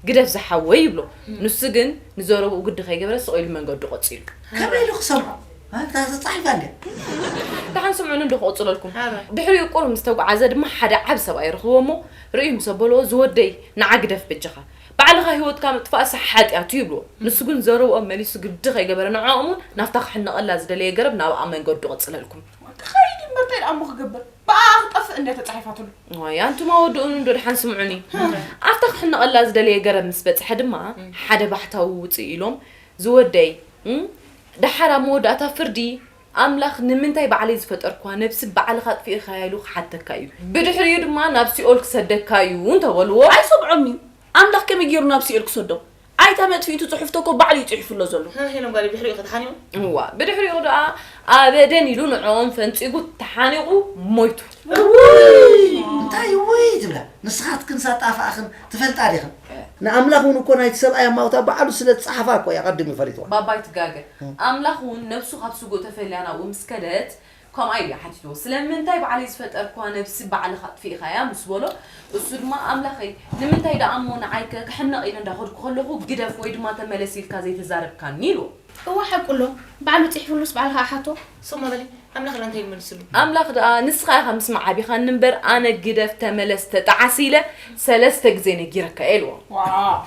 ግደፍ ዝሓወይ ይብሎ። ንሱ ግን ንዘረብኡ ግዲ ከይገበረ ስቕ ኢሉ መንገዱ ቀጺሉ። ከመይ ኢሉ ክሰምዖ? ኣብታ ተጻሒፋ እንድያ። ደሓን ስምዑኒ እንዶ ክቕጽለልኩም። ድሕሪኡ ቁሩብ ምስ ተጓዓዘ ድማ ሓደ ዓቢ ሰብኣይ ይረኽቦ እሞ ርእዩ ምስ ኣበልዎ ዝወደይ ንዓ ግደፍ በጃኻ ባዕልኻ ህይወትካ ምጥፋእሲ ሓጢኣት እዩ ይብልዎ። ንሱ ግን ዘረብኦም መሊሱ ግዲ ከይገበረ ንዕኦም እውን ናብታ ክሕነቐላ ዝደለየ ገረብ ናብኣ መንገዱ ቀጽለልኩም። ክኸይድ እምበር እንታይ ደኣ እሞ ክገብር? ብኣ ክጠፍእ እንድያ ተጻሒፋትሉ። ዋይ ኣንቱማ ወድኡን እንዶ ደሓን ስምዑኒ። ኣብታ ክሕነቐላ ዝደለየ ገረብ ምስ በጽሐ ድማ ሓደ ባሕታዊ ውጽእ ኢሎም ዝወደይ ደሓር ኣብ መወዳእታ ፍርዲ ኣምላኽ ንምንታይ ባዕለይ ዝፈጠርኳ ነብሲ ባዕልኻ ኣጥፊእኻያ ኢሉ ክሓተካ እዩ። ብድሕሪኡ ድማ ናብ ሲኦል ክሰደካ እዩ እንተበልዎ። ኣይሰምዖም እዩ። ኣምላኽ ከመይ ገይሩ ናብ ሲኦል ክሰዶ? ኣይታ መጥፊእቱ ጽሑፍቶ እኮ ባዕሉ እዩ ጽሒፉ ኣሎ ዘሎ። ሄኖም ጓል ብድሕሪኡ ከተሓኒቑ። እዋ ብድሕሪኡ ደኣ ኣበደን ኢሉ ንዕኦም ፈንጺጉ ተሓኒቑ ሞይቱ። እንታይ ውይ ትብላ ንስኻትክን ሳጣፋእኽን ትፈልጣ ዲኽን? ንኣምላኽ እውን እኮ ናይቲ ሰብኣይ ኣማውታ ባዕሉ ስለ ዝጸሓፋ እኮ እዩ ኣቐዲሙ ፈሊጥዋ። ባባይ ትጋገ። ኣምላኽ እውን ነብሱ ካብ ስጉእ ተፈልያ ናብኡ ምስ ከደት ከምኣ ኢሉ ሓቲትዎ፣ ስለምንታይ ባዕለይ ዝፈጠርኳ ነብሲ ባዕልኻ ኣጥፊእኻያ ምስ በሎ፣ እሱ ድማ ኣምላኸይ ንምንታይ ደኣ እሞ ንዓይከ ክሕነቕ ኢለ እንዳኸድኩ ከለኹ ግደፍ ወይ ድማ ተመለስ ኢልካ ዘይተዛረብካኒ ኢልዎ። እወ ሓቁ ኣሎ ባዕሉ ጽሒፉሉስ ባዕልኻ ኣሓቶ። ስቕ እሞ በሊ ኣምላኽ ደኣ እንታይ ኢሉ መሊስሉ? ኣምላኽ ደኣ ንስኻ ኢኻ ምስማዕ ኣቢኻኒ እምበር ኣነ ግደፍ ተመለስ ተጠዓስ ኢለ ሰለስተ ግዜ ነጊረካ እየ ኢልዎ። ዋ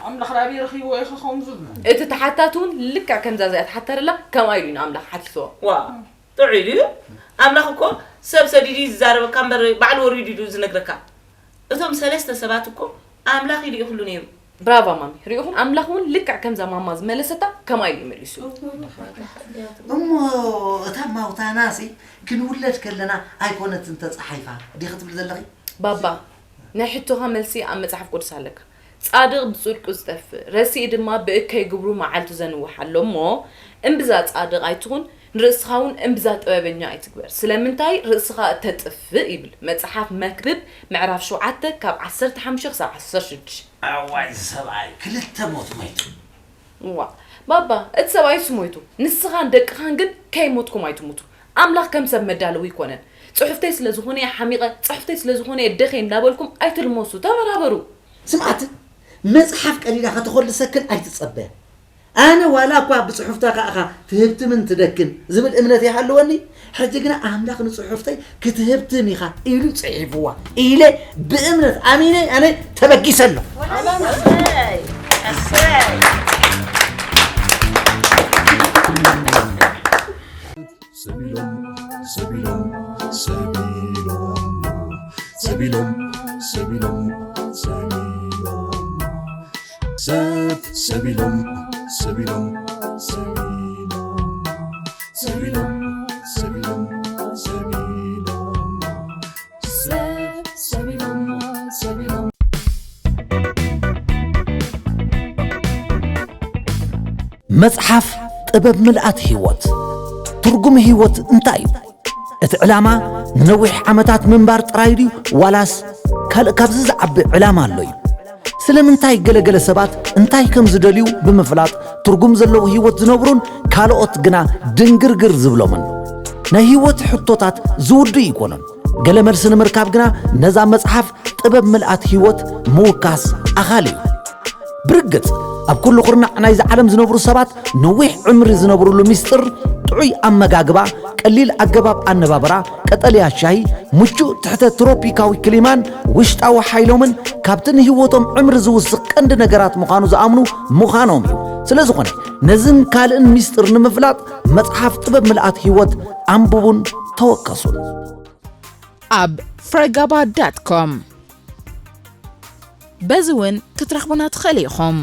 ኣምላኽ ደኣ ኣበይ ረኺብዎ ኢኻ ከምኡ ዝብል? እቲ ተሓታቲ እውን ልክዕ ከምዛ እዚኣ ተሓተረላ ከምኣ ኢሉ እዩ ንኣምላኽ ሓቲትዎ። ዋ ጥዑይ ኢሉ እዩ። ኣምላኽ እኮ ሰብ ሰዲዱ እዩ ዝዛረበካ እምበር ባዕሉ ወሪዱ እዩ ዝነግረካ። እቶም ሰለስተ ሰባት እኮ ኣምላኽ ኢሉ ይኽሉ ነይሩ። ብራቫ ማሚ ሪኢኹም ኣምላኽ እውን ልክዕ ከምዛ ማማ ዝመለሰታ ከምኣ ኢሉ እዩ መሊሱ። እሞ እታ ማውታናሲ ክንውለድ ከለና ኣይኮነትን ተጻሒፋ ዲኺ ትብሊ ዘለኺ? ባባ ናይ ሕቶኻ መልሲ ኣብ መጽሓፍ ቅዱስ ኣለካ። ጻድቕ ብጽድቁ ዝጠፍእ ረሲእ ድማ ብእከይ ግብሩ መዓልቱ ዘንውሕ ኣሎ እሞ እምብዛ ጻድቕ ኣይትኹን ንርእስኻ እውን እምብዛ ጥበበኛ ኣይትግበር ስለምንታይ ርእስኻ እተጥፍእ ይብል መጽሓፍ መክብብ ምዕራፍ ሸውዓተ ካብ ዓሰርተ ሓሙሽተ ክሳብ ዓሰርተ ሽዱሽተ። ኣዋይ ሰብኣይ ክልተ ሞት ሞይቱ። እዋ ባባ እቲ ሰብኣይስ ሞይቱ ንስኻን ደቅኻን ግን ከይሞትኩም ኣይትሙቱ። ኣምላኽ ከም ሰብ መዳለዊ ኣይኮነን። ጽሑፍተይ ስለ ዝኾነ እየ ሓሚቐ፣ ጽሑፍተይ ስለ ዝኾነ እየ ደኸ እንዳበልኩም ኣይትልመሱ፣ ተበራበሩ። ስምዓት መጽሓፍ ቀዲዳ ከተኾልሰክን ኣይትጸበ። ኣነ ዋላ እኳ ብጽሑፍታ ከኣኻ ትህብትምን ትደክን ዝብል እምነት ይሃልወኒ፣ ሕጂ ግና ኣምላኽ ንጽሑፍተይ ክትህብትም ኢኻ ኢሉ ጽሒፍዋ ኢለ ብእምነት ኣሚነ ኣነ ተበጊሰ ኣለኹ። ሰቢሎም ሰቢሎም ሰቢሎም ሰቢሎም ሰቢሎም ሰቢሎም ሰብ ሰቢሎም ሰቢሎም ሰቢሎም ሰቢሎም ሰቢሎም ሰቢሎም ሰብ ሰቢሎም ሰቢሎም መጽሓፍ ጥበብ ምልኣት ህይወት። ትርጉም ህይወት እንታይ እዩ? እቲ ዕላማ ንነዊሕ ዓመታት ምንባር ጥራይ ድዩ ዋላስ ካልእ ካብዚ ዝዓቢ ዕላማ ኣሎ እዩ? ስለምንታይ ገለገለ ሰባት እንታይ ከም ዝደልዩ ብምፍላጥ ትርጉም ዘለዎ ህይወት ዝነብሩን ካልኦት ግና ድንግርግር ዝብሎምን? ናይ ህይወት ሕቶታት ዝውድኡ ኣይኮኑን። ገለ መልሲ ንምርካብ ግና ነዛ መጽሓፍ ጥበብ ምልኣት ህይወት ምውካስ ኣኻሊ እዩ። ብርግጽ ኣብ ኩሉ ኩርናዕ ናይዚ ዓለም ዝነብሩ ሰባት ነዊሕ ዕምሪ ዝነብሩሉ ምስጢር ጥዑይ ኣመጋግባ፣ ቀሊል ኣገባብ ኣነባብራ፣ ቀጠልያ ሻሂ፣ ምቹእ ትሕተ ትሮፒካዊ ክሊማን ውሽጣዊ ሓይሎምን ካብቲ ንህይወቶም ዕምሪ ዝውስኽ ቀንዲ ነገራት ምዃኑ ዝኣምኑ ምዃኖም እዩ። ስለ ዝኾነ ነዝን ካልእን ምስጢር ንምፍላጥ መጽሓፍ ጥበብ ምልኣት ህይወት ኣንብቡን ተወከሱን። ኣብ ፍረጋባ ዳት ኮም በዚ እውን ክትረኽቡና ትኽእሉ ኢኹም።